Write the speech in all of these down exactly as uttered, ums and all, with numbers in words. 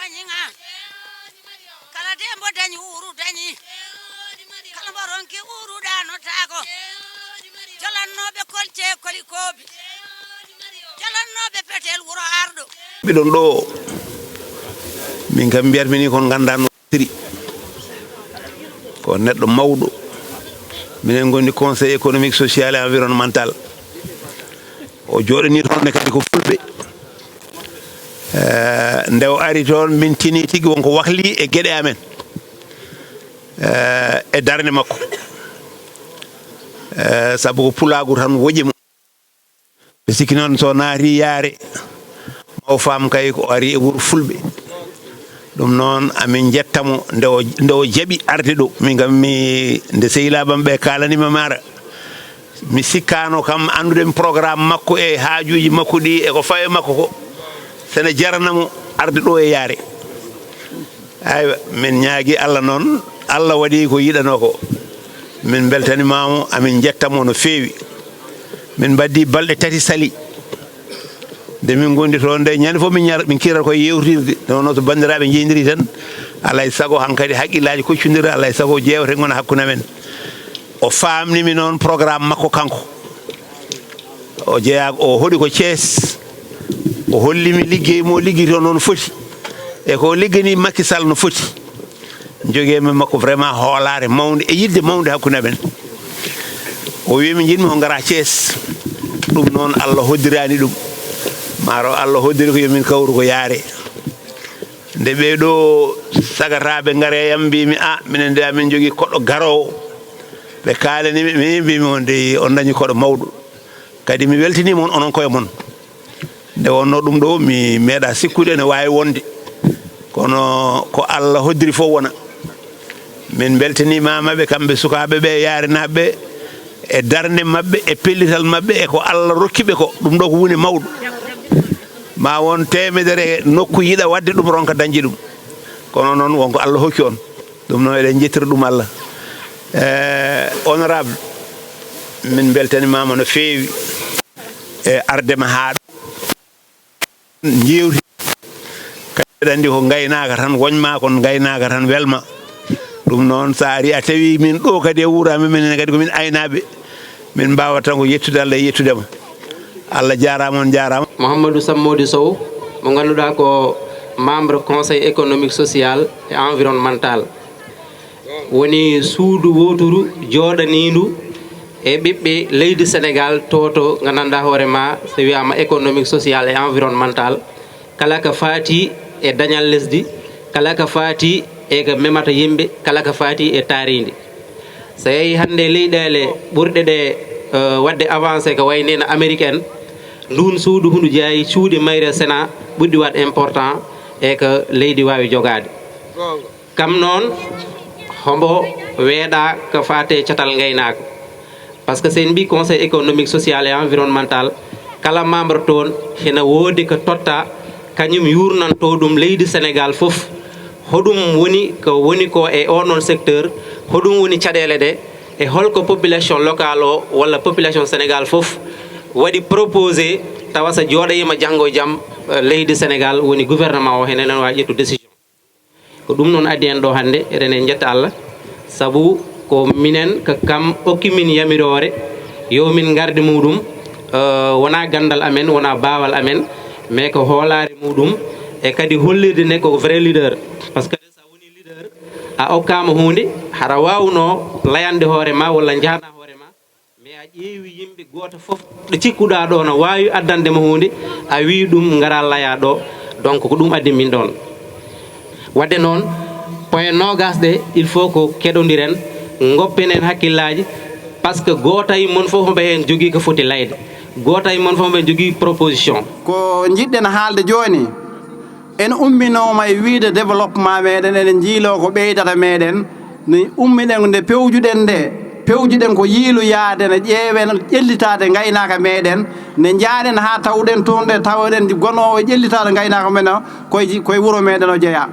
Dañi ŋa. Kala debbo dañi uru dañi. Kala mbo ronki uru ɗa nottaako. Jolannooɓe kolte koli koobi. Jolannooɓe petel wuro arɗo. Ɓiɗon ɗo, min kam mbiyatmi ni kon nganndaa no siri. Ko neɗɗo mawɗo. Minen ngondi Conseil économique, social et environnemental. O jooɗanii toon ne kadi ko fulɓe. Eh, nde o ari toon, min tini tigi wonko wakli e geɗe amen, eh, e darnde makko. Eh, sabu ko pulaagu tan woƴi mo. Ɓe sikki noon so naati yaare, ma o faam kay ko ari e wuro fulɓe. Ɗum noon, amin njetta mo nde o, nde o jaɓi arde ɗo. Min kam mi, nde sehilaaɓe am ɓe kaalani ma maara, mi sikkaano kam anndude mi programme makko e haajuuji makko ɗi e ko fawi e makko ko, sene jarana mo arde ɗo e yaare. Aywa, min ñaagi Allah noon, Allah waɗi ko yiɗanoo ko. Min mbeltanimaa mo, amin njetta mo no feewi. Min mbaɗdi balɗe tati sali. Nde min ngondi toon nde, ñande fof min ñara, min kirata koye yewtirde. Noon so banndiraaɓe njeydiri tan, alaa e sago hankadi hakkillaaji koccondira, alaa e sago jeewte ngona hakkunde amen. O faamni mi noon programme makko kanko. O jeyaa, o hoɗi ko Thiès. O holli mi liggey mo liggito noon foti. E ko liggani Macky Sall no foti. Jogii men makko vraiment hoolaare mawnde e yiɗde mawnde hakkunde amen. O wi mi, njiɗmi ko ngara Thiès. Ɗum noon Allah hoddiraani ɗum. Maaro Allah hoddiri ko yo min kawru ko yaare. Nde ɓee ɗo sagataaɓe ngari e am, mbii mi, "A, minen de amin jogii koɗo garoowo." Ɓe kaalani mi, mi mbii mi, "On de, on dañi koɗo mawɗo." Kadi mi weltiniima on, onon koye mon. Nde wonnoo ɗum ɗo, mi meeɗa sikkude ene waawi wonde. Kono ko Allah hoddiri fof wona. Min mbeltaniima ɓe kamɓe sukaaɓe ɓe, yaarinaaɓe ɓe, e darnde maɓɓe, e pellital maɓɓe, e ko Allah rokki ɓe ko. Ɗum ɗo ko huunde mawɗo. Ma won teemedere nokku yiɗa waɗde ɗum, ronka dañde ɗum. Kono noon wonko Allah hokki on. Ɗum noon eɗen njettira ɗum Allah. Eh, honorable, min mbeltaniima ma no feewi. E arde ma haa ɗo. Njeewti. Kadi aɗa anndi ko ngaynaaka tan woñma, kon ngaynaaka tan welma. Ɗum noon, so a ari a tawi min ɗo kadi e wuro amen, minen kadi ko min aynaaɓe. Min mbaawa tan ko yettude Allah e yettude ma. Allah jaaraama, on jaaraama. Mouhamadou Sammodi Sow, mo ngannduɗaa ko membre Conseil économique, social et environnemental. Woni suudu wooturu jooɗaniindu e ɓiɓɓe leydi Senegaal, to, to nganndanɗaa hoore ma, so wiyaama économique, social et environnemental, kala ko faati e dañal lesdi, kala ko faati e ko memata yimɓe, kala ko faati e taariindi. So yehii hannde e leyɗeele ɓurɗe ɗe, eh, waɗde avancé ko wayi ni no Amérique en, nduun suudu hundu jeyaa e cuuɗi mayre Sénat ɓurɗi waɗ important e ko leydi waawi jogaade. Kam noon, hombo weeɗa ko faate catal ngaynaaka. Parce que so en mbii Conseil économique, social et environnemental, kala membre toon hina woodi ko totta, kañum yuurnanto ɗum leydi Sénégal fof. Hoɗum woni ko woni ko e onon secteur, hoɗum woni caɗeele ɗe, e holko population locale o walla population Sénégal fof waɗi proposé tawa so jooɗoyima janngo e jam, eh, leydi Sénégal woni gouvernement o hene waawi ƴettu décision. Ko ɗum noon addi en ɗo hannde, eɗen en njetta Allah, sabu ko minen, ko kam okki min yamiroore, yo min ngarde muɗum, eh, wonaa ganndal amen, wonaa baawal amen, mais ko hoolaare muɗum, e kadi hollirde ne ko vrai leader. Parce que so a woni leader, a okkaama huunde, hara waawnoo layande hoore ma walla njaana hoore ma, mais a ƴeewi yimɓe gooto fof ɗo cikkuɗaa ɗo no waawi addande mo huunde, a wii ɗum ngara laya ɗo. Donc ko ɗum addi min ɗoon. Wadde noon, point noogas ɗe, il faut ko keɗondiren, ngoppenen hakkillaaji, parce que gooto e mon fof hombo heen jogii ko foti layde, gooto e mon fof hombo heen jogii proposition. Ko njiɗɗen haalde jooni, en umminooma e wiide développement meɗen, eɗen njiiloo ko ɓeydata meɗen, nde ummiɗen, nde pewjuɗen nde, pewjuɗen ko yiiloyaade, ne ƴeewen ƴellitaade ngaynaaka meɗen, nde njaaɗen haa tawɗen toon, nde tawoɗen gonoowo ƴellitaade ngaynaaka men o, koye ji-, koye wuro meɗen o jeyaa.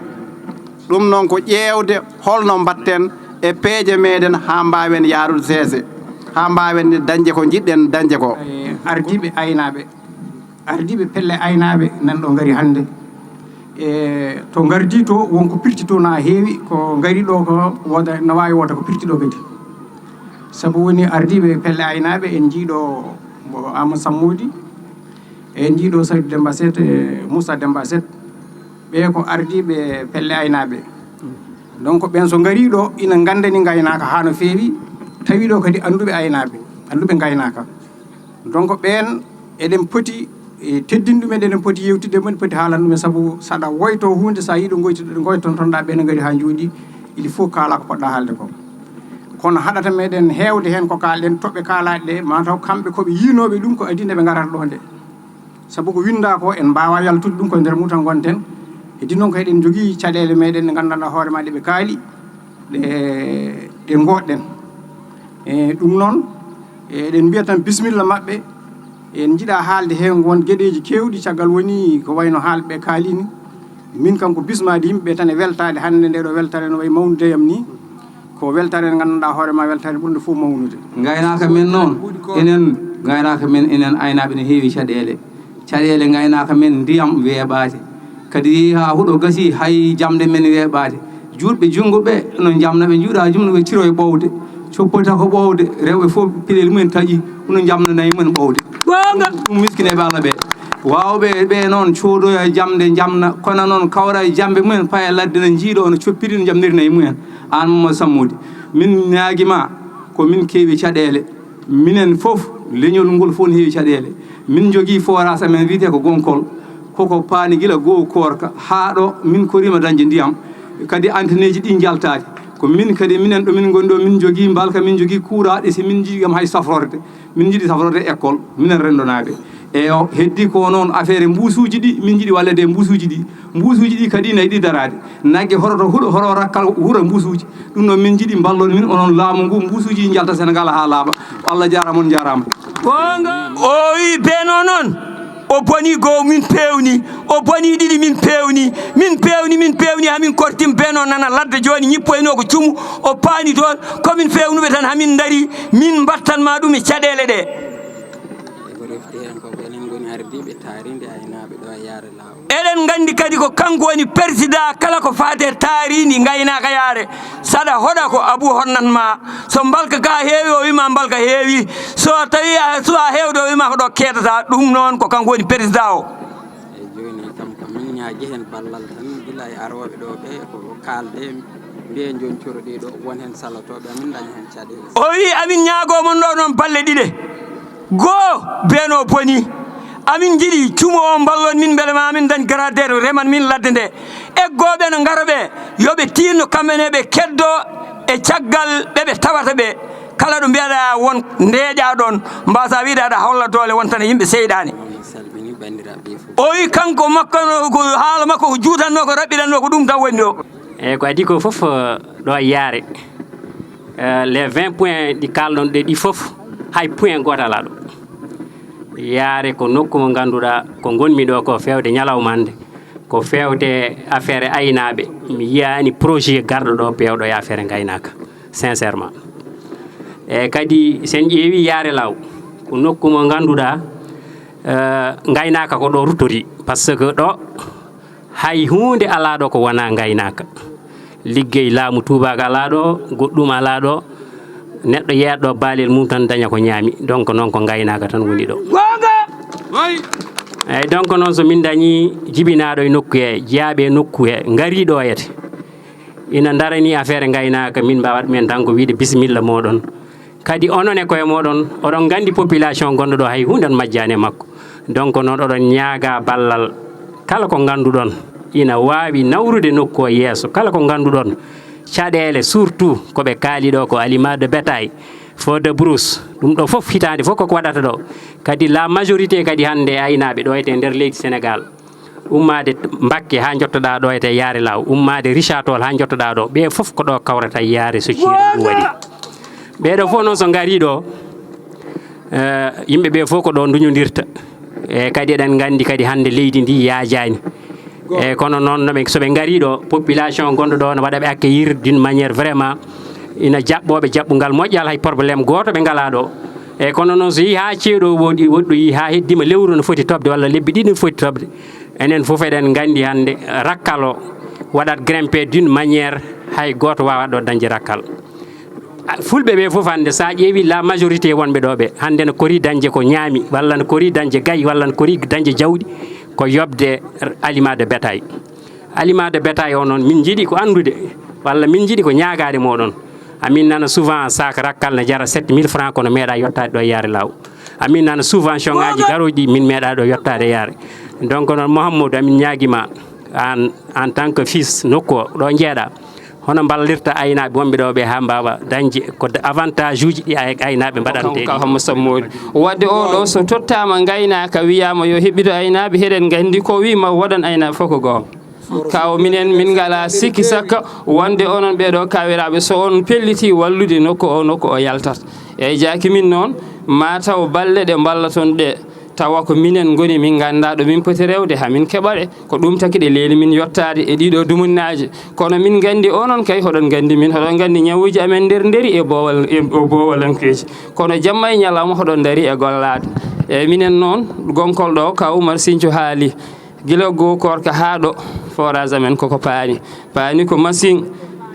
Ɗum noon ko ƴeewde holno mbaɗten e peeje meɗen haa mbaawen yaarude seese, haa mbaawen dañde ko njiɗɗen dañde ko. E ardiiɓe aynaaɓe, ardiiɓe pelle aynaaɓe nan ɗo ngari hannde. E to ngardi to, won ko pirti to na heewi, ko ngari ɗo ko wooda, na waawi wooda ko pirti ɗo kadi. Sabu woni ardiiɓe pelle aynaaɓe, en njiiɗo mo Amadou Sammoudi, en njiiɗo Saydou Demba Set, e Moussa Demba Set, ɓe ko ardiiɓe pelle aynaaɓe. Donc ɓen so ngari ɗo, ina ngandani ngaynaaka haa no feewi, tawi ɗo kadi annduɓe aynaaɓe, annduɓe ngaynaaka. Donc ɓen eɗen poti, e, teddin ɗumen, eɗen poti yewtidde ɗumen, poti haalan ɗumen, sabu saɗa woyto huunde, sa yiɗo ngoytude, ngoytontonɗa ɓen ngari haa njuuɗi, il faut kaala ko poɗɗa haalde ko. Kono haɗata meɗen heewde heen ko kaalɗen, toɓɓe kaalaaɗe ɗe, mataw kamɓe ko ɓe yiinooɓe ɗum ko adii nde ɓe ngarata ɗo nde. Sabu ko winndaa ko, en mbaawaa yaltude ɗum, ko e nder Mouta ngonten. Heddi noon ko eɗen njogii caɗeele meɗen ɗe nganndanɗaa hoore ma ɗe ɓe kaali, ɗe, ɗe ngoɗɗen. E ɗum noon, eɗen mbiya tan bisimilla maɓɓe. En njiɗaa haalde heen won geɗeeji keewɗi, caggal woni ko wayno haalɓe ɓe kaali ni. Min kam ko bismaade yimɓe ɓe tan e weltaade hannde nde ɗo weltaare no wayi mawnude yam ni. Ko weltaare nde nganndanɗaa hoore ma weltaare ɓurnde fof mawnude. Ngaynaaka men noon, enen ngaynaaka men, enen aynaaɓe ne heewi caɗeele. Caɗeele ngaynaaka men, ndiyam weeɓaade. Kadi yehi haa huɗo gasi, hay jamɗe men weeɓaade. Juutɓe junngo ɓe no njamna, ɓe njuuɗa jumno ɓe ciro e ɓowde. Coppita ko ɓowde, rewɓe fof peɗeeli mumen taƴi, hono njamna nayi mumen ɓowde. Goonga. Ɗum miskineeɓe Allah ɓe. Waawɓe ɓe noon coodoya jamɗe njamna, kono noon kawra e jamɓe mumen, paya ladde no njiiɗo no coppiri no jamniri nayi mumen. Aan Mamadou Sammoudi, min ñaagi ma ko min keewi caɗeele. Minen fof, leñol ngol fof ne heewi caɗeele. Min njogii forage amen wiyetee ko Gonkol, koko paani gila goo koorka haa ɗo min koriima dañde ndiyam. Kadi anteneeji ɗi njaltaaki. Ko min kadi, minen ɗo min ngoni ɗo, min njogii mbalka, min njogii kuuraaɗe, si min njiɗi kam hay safrorde. Min njiɗi safrorde école, minen renndo naɓe. E o heddi ko noon affaire mbuusuuji ɗi, min njiɗi walleede e mbuusuuji ɗi. Mbuusuuji ɗi kadi na yiɗi daraade. Nagge horoto huɗo, horo rakkal hura mbuusuuji. Ɗum noon min njiɗi mballon min onon laamu ngu, mbuusuuji ɗi njalta Senegaal haa laaɓa. Allah jaaraama, on njaaraama. Goonga. O wi Beno noon, o boni goo, min peewni. O boni ɗiɗi, min peewni. Min peewni, min peewni, haa min kortim Beno nana ladde jooni, ñippoyno ko cumu. O paani toon, ko min feewnuɓe tan, haa min ndarii, min mbattan ma ɗum e caɗeele ɗe. E ko refti heen ko, ko enen ngoni ardiiɓe taariindi aynaaɓe ɗo e Yaare Law. Eɗen nganndi kadi ko kanko woni persidaa kala ko faati e taariindi ngaynaaka yaare. Saɗa hoɗa ko Abuu honnat ma. So mbalka ka heewi, o wima mbalka heewi. So tawi a suwaa heewde, o wima ko ɗo keedata. Ɗum noon ko kanko woni persidaa o. Eyi, jooni kam ko min ñaagi heen ballal tan, gila e arooɓe ɗo ɓe, ko kaalde, mbiye jooni coro ɗi ɗo, won heen salotooɓe, amin daña heen caɗeele. O wi amin ñaagoo mon ɗo noon balle ɗiɗe. Goo, Beno boni. Amin njiɗi cumo o mballon min, mbele ma amin dañ grade reman min ladde nde. Eggooɓe no ngara ɓe, yo ɓe tiinno kamɓe ne ɓe keddo e caggal ɓe ɓe tawata ɓe. Kala ɗo mbiyaɗa won ndeeƴa ɗon, mbasa wiide aɗa holla doole won tan e yimɓe seyɗaane. Min salmini banndiraaɓe fof. O wi kanko makko no ko haala makko ko juutanno ko raɓɓiɗanno ko ɗum tan woni ɗo. Eyi, ko adii ko fof, eh, ɗo e Yaare, eh, les vingt points ɗi kaalɗon ɗe ɗi fof, hay point gooto alaa ɗo. Yaare ko nokku mo ngannduɗaa ko ngonmi ɗo ko feewde ñalawma hannde, ko feewde affaire aynaaɓe. Mi yiyaani projet garɗo ɗo peewɗo e affaire ngaynaaka, sincèrement. E kadi, sen ƴeewi Yaare Law, ko nokku mo ngannduɗaa, eh, ngaynaaka ko ɗo ruttori, par ce que ɗo hay huunde alaa ɗo ko wonaa ngaynaaka. Liggey laamu tuubaako alaa ɗo, goɗɗum alaa ɗo. Neɗɗo yeeyat ɗo baalel mum tan daña ko ñaami. Donc noon ko ngaynaaka tan woni ɗo. Goonga! Eyi, donc noon so min dañii jibinaaɗo e nokku he, jeyaaɓe e nokku he, ngarii ɗo hete, ina ndaranii affaire ngaynaaka, min mbaawat men tan ko wiide bisimilla mooɗon. Kadi onon e koye mooɗon, oɗon nganndi population gonɗo ɗo hay huunde on majjaani e makko. Donc noon oɗon ñaaga ballal kala ko ngannduɗon ina waawi nawrude nokku o yeeso, kala ko ngannduɗon caɗeele, surtout ko ɓe kaali ɗo ko aliment de bétail, feu de brousse, ɗum ɗo fof hitaande fof koko waɗata ɗo. Kadi la majorité kadi hannde e aynaaɓe ɗo e nder leydi Sénégal, ummaade Mbakke haa njottoɗaa ɗo e Yaare Law, ummaade Richard Toll haa njottoɗaa ɗo, ɓe fof ko ɗo kawrata Yaare so ceeɗu ndu waɗi. Ɓeeɗo fof noon so ngarii ɗo, eh, yimɓe ɓe fof ko ɗo nduñondirta. E kadi eɗen nganndi kadi hannde leydi ndi yaajaani. E kono noon no ɓe, so ɓe ngarii ɗo, population gonɗo ɗo no waɗa ɓe accueillir d'une manière vraiment ina jaɓɓoo ɓe jaɓɓungal moƴƴal, hay problème gooto ɓe ngalaa ɗo. E kono noon so yii haa ceeɗu o woɗɗoyi, haa heddiima lewru no foti toɓde walla lebbi ɗiɗi no foti toɓde, Enen fof eɗen nganndi hannde rakkal o waɗat grimpé d'une manière hay gooto waawaa ɗo dañde rakkal. Fulɓe ɓe fof hannde, so a ƴeewi la majorité wonɓe ɗo ɓe, hannde no kori dañde ko ñaami, walla no kori dañde gayi, walla no kori dañde jawɗi, ko yoɓde aliment de bétail. Aliment de bétail o noon, min njiɗi ko anndude, walla min njiɗi ko ñaagaade mooɗon. Amin nana souvent sac rakkal ne jara sept mille francs, kono meeɗa yottaade ɗo e Yaare Laaw. Amin nana subvention ngaji garooji ɗi min meeɗa ɗo yottaade e Yaare. Donc noon, Mouhamadou, amin ñaagima aan, en tant que fils nokku o ɗo jeeɗa, hono mballirta aynaaɓe wonɓe ɗo ɓe haa mbaawa dañde ko avantage uji ɗi ay-, aynaaɓe mbaɗante ɗi. Kaw Hamma Sammoori. Wadde o ɗo so tottaama ngaynaaka, wiyaama yo heɓɓito aynaaɓe, heɗen nganndi ko wi ma waɗan aynaaɓe fof ko goonga. Kaw minen, min ngalaa sikki sakka wonde onon ɓeeɗo kawiraaɓe, so on pelliti wallude nokku o, nokku o yaltat. Eeyi, jaaki min noon, ma taw balle ɗe mballaton ɗe, tawa ko minen ngoni, min nganndaa ɗo min poti rewde, haa min keɓa ɗe. Ko ɗum taki ɗe leeli min yottaade e ɗiɗo dumunnaaji. Kono min nganndi onon kay, hoɗon nganndi min, hoɗon nganndi ñawuuji amen nder nderi e boowal, e, e boowalankeeji. Kono jamma e ñalawma hoɗon ndari e gollaade. Eeyi, minen noon, gonkol ɗo, kaw Umar Sinco haali. Gila goo koorka haa ɗo, forage amen koko paani. Paani ko machine.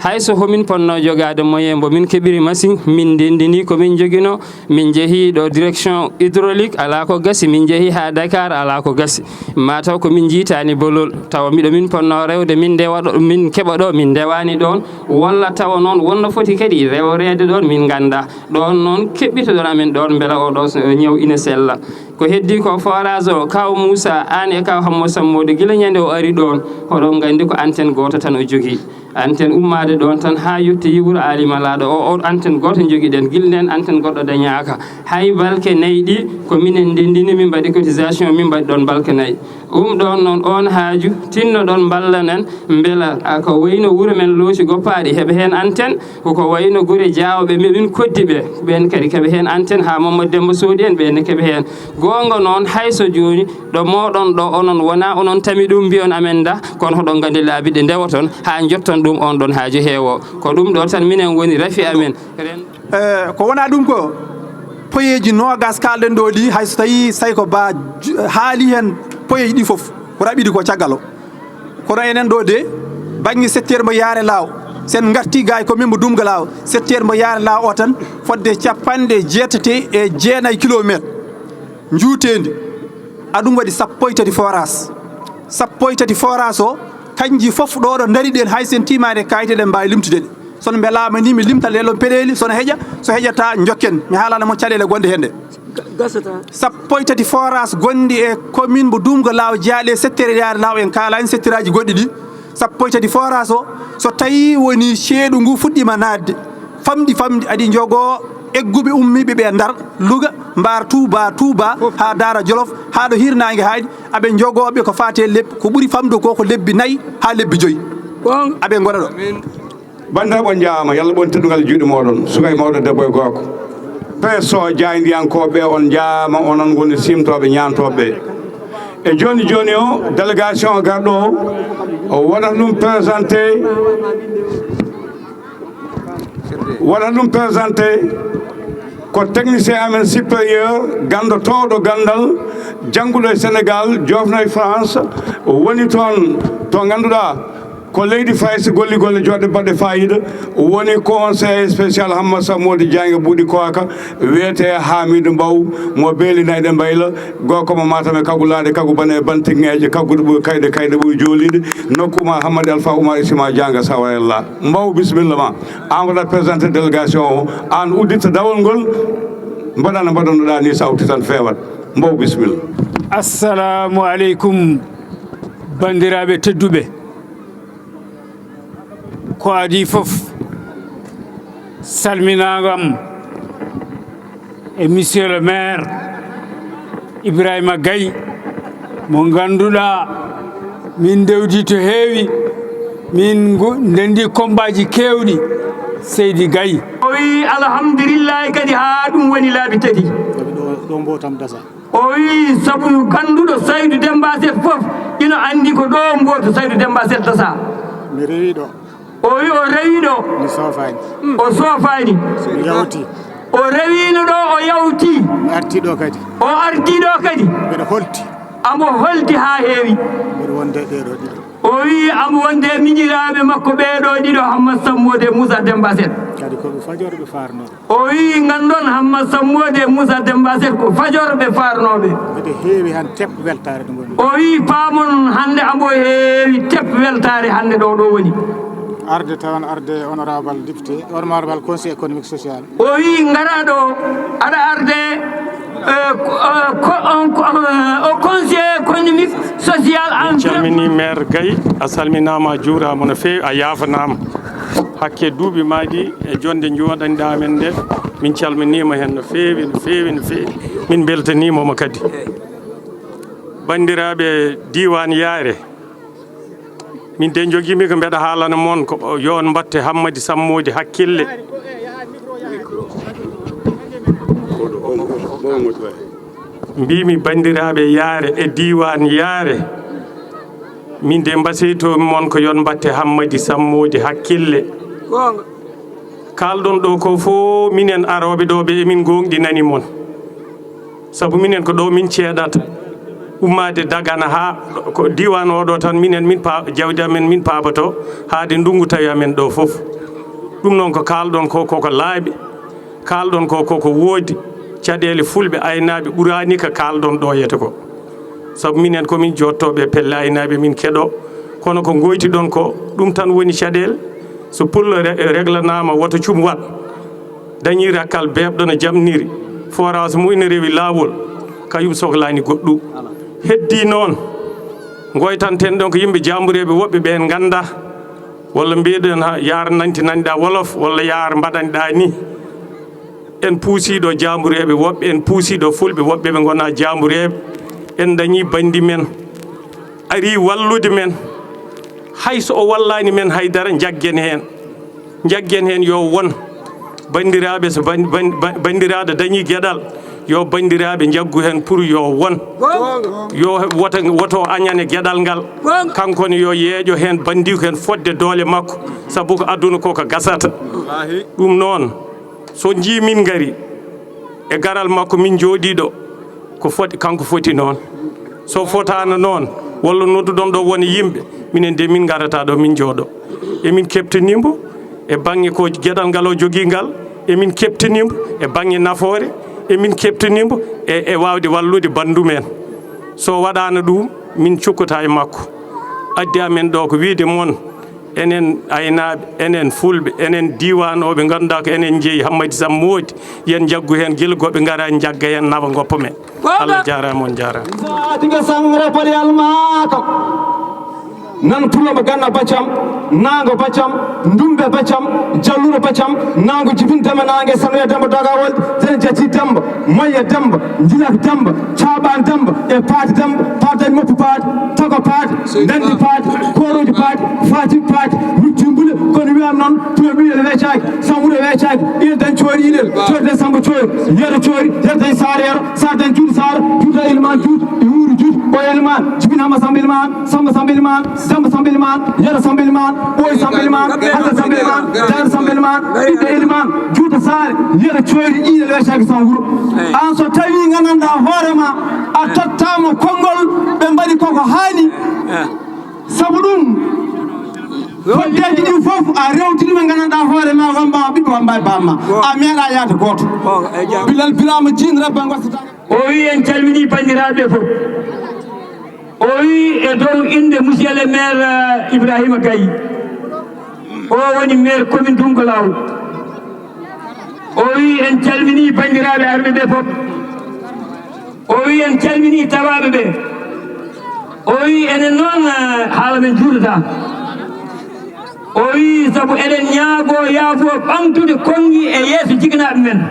Hay so homin ponno jogaade moyen mbo min keɓiri machine, min ndenndini ko min njoginoo, min njehi ɗo direction hydraulique, alaa ko gasi, min njehi haa Dakar, alaa ko gasi. Ma taw ko min njiitaani bolol, tawa miɗo min ponno rewde, min ndewa ɗo, min keɓa ɗo, min ndewaani ɗoon, walla tawa noon wonno foti kadi reworeede ɗoon, min nganndaa. Ɗoon noon keɓɓitoɗon amen ɗoon, mbela oo ɗoo so ñaw ina sella. Ko heddii ko forage o, kaw Moussa, aan e kaw Hammo Sammoodu, gila ñande o ari ɗoon, hoɗon nganndi ko antenne gooto tan o jogii. Antenne ummaade ɗoon tan haa yotti wuro Aali Malaaɗo o, o antenne gooto njogiɗen. Gila ndeen antenne goɗɗo dañaaka. Hay balke nayi ɗi, ko minen ndenndini, min mbaɗi cotisation, min mbaɗi ɗoon balke nayi. Ɗum ɗoon noon, oon haaju, tinnoɗon mballanen, mbela, a, ko wayno wuro men Looci Goppaaɗi heɓa heen antenne, ko, ko wayno gure Jaawɓe, mi-, min Koddiɓe, ɓeen kadi keɓa heen antenne, haa Mamadou Demmba Soodi en, ɓeen ne keɓa heen. Goonga noon, hay so jooni, ɗo mooɗon ɗo, onon wonaa onon tami ɗum, mbiyon amen nda, kono hoɗon nganndi laabi ɗi ndewoton, haa njotton ɗum oon ɗoon haaju heewo. Ko ɗum ɗo tan minen woni rafi amen. Ren- Eh, ko wonaa ɗum ko poyeeji noogas kaalɗen ɗo ɗi, hay so tawii Sayko Ba ju-, haali heen poyeeji ɗi fof, ko raɓɓiɗi ko caggal o. Kono enen ɗo de, baŋŋe secteur mo Yaare Laaw, sen ngarti ga e commune mo Dumga Laaw, secteur mo Yaare Laaw o tan, fodde capanɗe jeetati e jeenayi kilomeetre njuuteendi. A ɗum waɗi sappo e tati forage. Sappo e tati forage o, kanji fof ɗo ɗo ndari ɗen, hay sen tiimaade kayit eɗen mbaawi limtude ɗe. Sono mbelaama ni mi limta lelon peɗeeli, sono heƴa, so heƴata njokken. Mi haalana mo caɗeele gonɗe heen ɗe. Sappo e tati forage gonɗi e commune mo Dumga Laaw jaaɗe secteur Yaare Laaw en kaalani secteur aji goɗɗi ɗi. Sappo e tati forage o, so tawi woni ceeɗu ngu fuɗɗima naatde, famɗi, famɗi, aɗi njogoo egguɓe ummiiɓe ɓe Ndar, Louga, mbaar Touba, Touba, haa Daara Jolof, haa ɗo hirnaange haaɗi, aɓe njogooɓe ko faati e lebbi, ko ɓuri famɗude ko, ko lebbi nayi haa lebbi joyi. Aɓe ngona ɗo. Banndiraaɓe, on njaaraama, Yalla ɓon teddungal e juuɗe mooɗon, suka e mawɗo, debbo e gorko. Presse o, jaayndiyankooɓe, on njaaraama, onon ngoni siimtooɓe, ñaantooɓe. E jooni jooni o, délégation o garɗo o, o waɗat ɗum présenté, waɗat ɗum présenté ko technicien amen supérieur, ganndotooɗo ganndal, jannguɗo e Sénégal, joofno e France, woni toon to ngannduɗaa ko leydi Faris, golli golle joɗɗe baɗɗe faayiida, woni conseiller spécial Hamma Sammoodi Jaange Buuɗi Koaka, wiyetee Haamiidu Mbaw, mo Beeli Nayɗe Mbayla, gorko mo Matam e Kaggu Laaɗe, Kaggu Bane e Bantiŋŋeeje, Kaggu Ɓuri Kayɗe, Kayɗe Ɓuri Jooliiɗe, nokku Umar Hammadi Alfa Umar e Sima Jaanga Sawarella. Mbaw, bisimilla ma. Aan waɗa présenté délégation o, aan udditta dawol ngol, mbaɗa no mbaɗannoɗaa ni, sawti tan feewat. Mbaw, bisimilla. Assalamu aleykum, banndiraaɓe tedduɓe. Ko adii fof, salminaango am e monsieur le maire Ibrahima Gaye, mo ngannduɗaa min ndewdi to heewi, min ngu-, ndenndi kommbaaji keewɗi, Seydi Gaye. O wiyi, "Alhamdulillahi kadi haa ɗum woni laabi tati." Ɗo, ɗo mbotam dasa. O wiyi, sabu gannduɗo Saydu Demmba Seck fof ina anndi ko ɗo mbootu Saydu Demmba Seck dasa. Mi rewi ɗo. O wiyi, o rewi ɗo. Mi soofaani. O soofaani. Mi yawti. O rewiino ɗo, o yawti. Mi arti ɗo kadi. O arti ɗo kadi. Mbeɗa holti. Amo holti haa heewi. Mboɗo wonde e ɓee ɗoo ɗiɗo. O wiyi amo wonde e miñiraaɓe makko ɓee ɗoo ɗiɗo, Hammadi Sammodi e Muusa Demmba Sel. Kadi ko ɓe fajorɓe faarnooɓe. O wiyi nganndon Hammadi Sammodi e Muusa Demmba Sel ko fajorɓe faarnooɓe. Mbeɗe heewi han tep weltaare ɗo ngonmi. O wiyi paamon hannde amo heewi tep weltaare hannde ɗo ɗo woni. Arde tawan arde honorable député, honorable conseil économique social. O wiyi ngara ɗo, aɗa arde, eh, ko, eh, ko, on, ko, eh, au conseil économique, social, en calmini maire Gaye, a salminaama, a juuraama no feewi, a yaafanaama. Hakke duuɓi maaɗi e jonde njooɗaniɗaa men nde, min calminiima heen no feewi, no feewi, no feewi. Min mbeltaniima mo kadi. Banndiraaɓe diiwaan Yaare, min de njogiimi ko mbeɗa haalana mon ko yo on mbatte Hammadi Sammodi hakkille. Mbiimi banndiraaɓe Yaare e diiwaan Yaare, min de mbasiytoomi mon ko yo on mbatte Hammadi Sammodi hakkille. Kaalɗon ɗo ko fof minen arooɓe ɗo ɓe emin gooŋɗinani mon. Sabu minen ko ɗo min ceeɗata, ummaade Dagana haa ko diiwaan oɗo tan, minen min pa-, jawdi amen min paaboto haade ndunngu tawi amen ɗo fof. Ɗum noon ko kaalɗon ko, koko laaɓi, kaalɗon ko, koko woodi, caɗeele fulɓe aynaaɓe ɓuraani ko kaalɗon ɗo yete ko. Sabu minen ko min jooɗtooɓe e pelle aynaaɓe min keɗo, kono ko ngoytiɗon ko ɗum tan woni caɗeele. So pullo re-, reglanaama woto cum waɗ, dañi rakkal beeɓɗo no jamniri, forage mum ina rewi laawol, kañum soklaani goɗɗum. Heddii noon, ngoytanten ɗon ko yimɓe jaambureeɓe woɓɓe ɓeen nganndaa, walla mbiyeɗen ha yaar nantinanɗaa wolof, walla yaar mbaɗanɗaa ni. En puusii ɗo jaambureeɓe woɓɓe, en puusii ɗo fulɓe woɓɓe ɓe ngonaa jaambureeɓe. En dañii banndi men, arii wallude men, hay so o wallaani men hay dara, njaggen heen. Njaggen heen yo won. Banndiraaɓe, so ban-, ban-, ban-, banndiraaɗo dañii geɗal, yo banndiraaɓe njaggu heen pour yo won. Yo woto, woto añane geɗal ngal. Kanko ne yo yeeƴo heen, banndiiko heen fodde doole makko, sabu ko aduna ko ko gasata. Ɗum noon, so njii min ngari e garal makko, min njooɗii ɗo, ko foti, kanko foti noon. So fotaano noon, walla nodduɗon ɗo wona yimɓe, minen de min ngarata ɗo min njooɗo. Emin keptini mbo e baŋnge ko geɗal ngal o jogii ngal, emin keptini mbo e baŋnge nafoore, emin keptini mbo e, e waawde wallude banndum en. So waɗaano ɗum, min cukkata e makko. Addi amen ɗo ko wiide mon, enen aynaaɓe, enen fulɓe, enen diiwaanooɓe, ngannduɗaa ko enen njeyi Hammadi Sammodi, yen njaggu heen gila goɓe ngara njagga heen nawa ngoppa men. Allah jaaraama, on jaaraama. Saatiga sangre paɗi almaaka. Nan pulo mo ganna baccam, naango baccam, ndumbe baccam, jalluɗo baccam, naango jibin dama naange sanoya damba dogawol, den jati damba, moye damba, njilak damba, caɓan damba, e paati damba, paati moppu paati, togo paati, dandi paati, koroji paati, faati paati, wujjumbule, kono wiyam noon, pulo ɓiyel wecaaki, sanguɗo wecaaki, ina dañ coori iɗel, coori dañ samba coori, yero coori, yero dañ saara yero, saara dañ juuti saara, juuta ilman juuti, e wuuri juuti, o ilman, jibin hama samba ilman, samba samba ilman, samba samba ilman, yero samba ilman, ɓooy samba ilman, hasa samba ilman, daaro samba ilman, ɓiɓɓe ilman, juuta saare, yero coori iɗel wecaaki sanguro. An so tawi gandanɗa hoore ma, a tottama konngol, ɓe mbaɗi koko haani. Sabu ɗum, foddeeji ɗi fof, a rewti ɗum e gandanɗa hoore ma, wamba ɓiɗɗo, wamba bamma. A meeɗa yaade gooto. Bilal Birama Jin, Rabba Ngosata. O wi en calmini banndiraaɓe fof. O wi e dow innde monsieur le maire, eh, Ibrahima Gaye. O woni maire commune Tunkulaw. O wi en calmini banndiraaɓe arɓe ɓe fof. O wi en calmini tawaaɓe ɓe. O wi enen noon, eh, haala men juutata. O wi sabu eɗen ñaago yaafo ɓamtude konngi e yeeso jiknaaɓe men.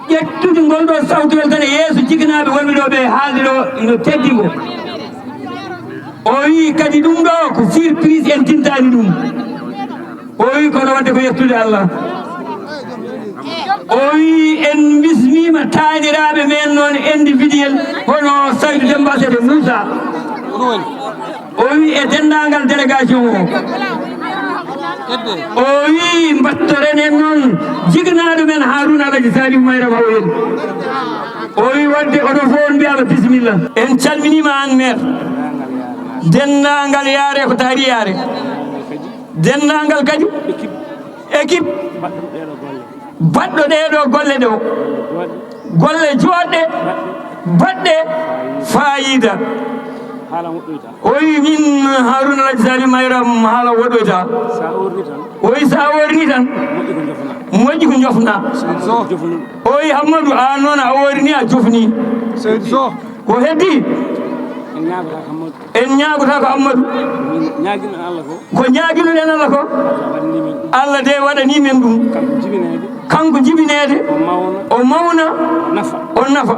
Ƴettude ngol ɗo sawtuyel tan e yeeso jiknaaɓe wonɓe ɗo ɓe haalde ɗo no teddi ngo. O wi kadi ɗum ɗo ko surprise, en tintaani ɗum. O wi kono wadde ko yettude Allah. O wi en bismiima taaniraaɓe men noon individuel hono Saydou Demba Sede Moussa. O wi e denndaangal délégation o. O wi mbattoren en noon jiknaaɗo men Harouna Alaji Saliou Mayra Mawoyen. O wi wadde oɗon fof on mbiyaama bisimilla. En calminiima aan meer. Denndaangal yaare ko taari yaare. Denndaangal kadi équipe baɗɗo ɗee ɗoo golle ɗoo. Golle jooɗɗe, baɗɗe faayiida. O wi min Haruna Alhaji Salim Mayram haala woɗɗoyta. O wi so a orni tan, moƴƴi ko jofna. O wi Hammadu, a noon a orni a jofni. Ko heddi? En ñaagotako Hammadu. Ko ñaaginoɗen Allah ko. Allah de waɗani men ɗum. Kanko jibineede. O mawna. O nafa.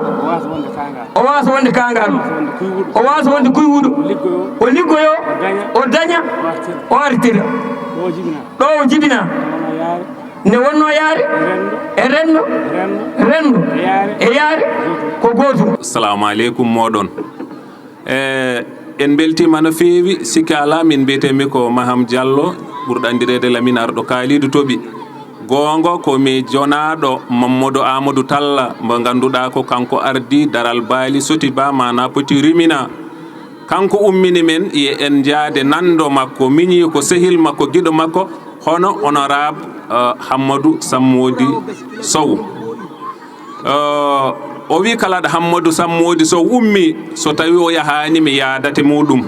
O waasa wonde kaangaɗo. O waasa wonde kuyguɗo. O liggoyo. O daña. O artira. Ɗo o jibina. Nde wonno yaare. E renndo. Renndo. E yaare. Ko gootum. Assalamu aleykum moɗon. E, en mbeltiima no feewi. Sikki alaa, min mbiyetee-mi ko Maham Diallo, ɓurɗo anndireede Lamine Arɗo Kaaliidu Toɓi. Goonga ko mi jonaaɗo Mammadu Aamadu Talla, mo ngannduɗaa ko kanko ardii Daral Baali Sotiba, maanaa Petit Rumina. Kanko ummini men, ye en njaade nanndo makko, miñi ko sehil makko, giɗo makko, hono honorable, eh, Hammadu Sammoodi Sow. Eh, o wi kala ɗo Hammadu Sammoodi Sow ummi, so tawi o yahaani, mi yaadate muɗum.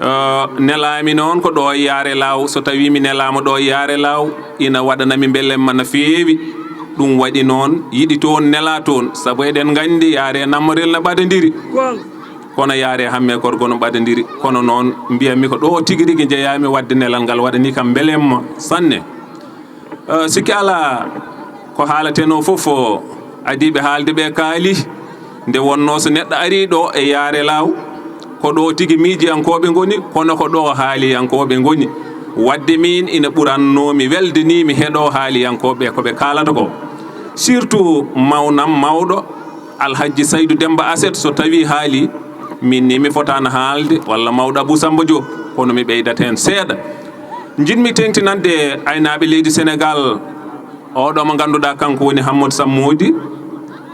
Eh, nelaami noon ko ɗo e Yaare Laaw. So tawi mi nelaama ɗo e Yaare Laaw, ina waɗanami mbelemma no feewi. Ɗum waɗi noon, yiɗi toon, nela toon, sabu eɗen nganndi Yaare Nammarel no ɓadondiri. Kono Yaare Hamme Korgo no ɓadondiri. Kono noon, mbiyatmi ko ɗo tigi rigi njeyaami waɗde nelal ngal, waɗani kam mbelemma sanne. Eh, sikki alaa, ko haalatenoo fof o, adiiɓe haalde ɓe kaali. Nde wonnoo so neɗɗo arii ɗo e Yaare Laaw, ko ɗo tigi miijiyankooɓe ngoni, kono ko ɗo haaliyankooɓe ngoni. Waɗde miin ina ɓurannoomi welde ni mi heɗo haaliyankooɓe ko ɓe kaalata ko. Surtout mawnam mawɗo Alhajji Saydu Demmba Aset, so tawii haalii, miin ni mi fotaano haalde, walla mawɗo Abuu Sammba Joob, kono mi ɓeydat heen seeɗa. Njiɗmi teeŋtinande aynaaɓe leydi Senegaal, oɗo mo ngannduɗaa kanko woni Hammadu Sammoodi,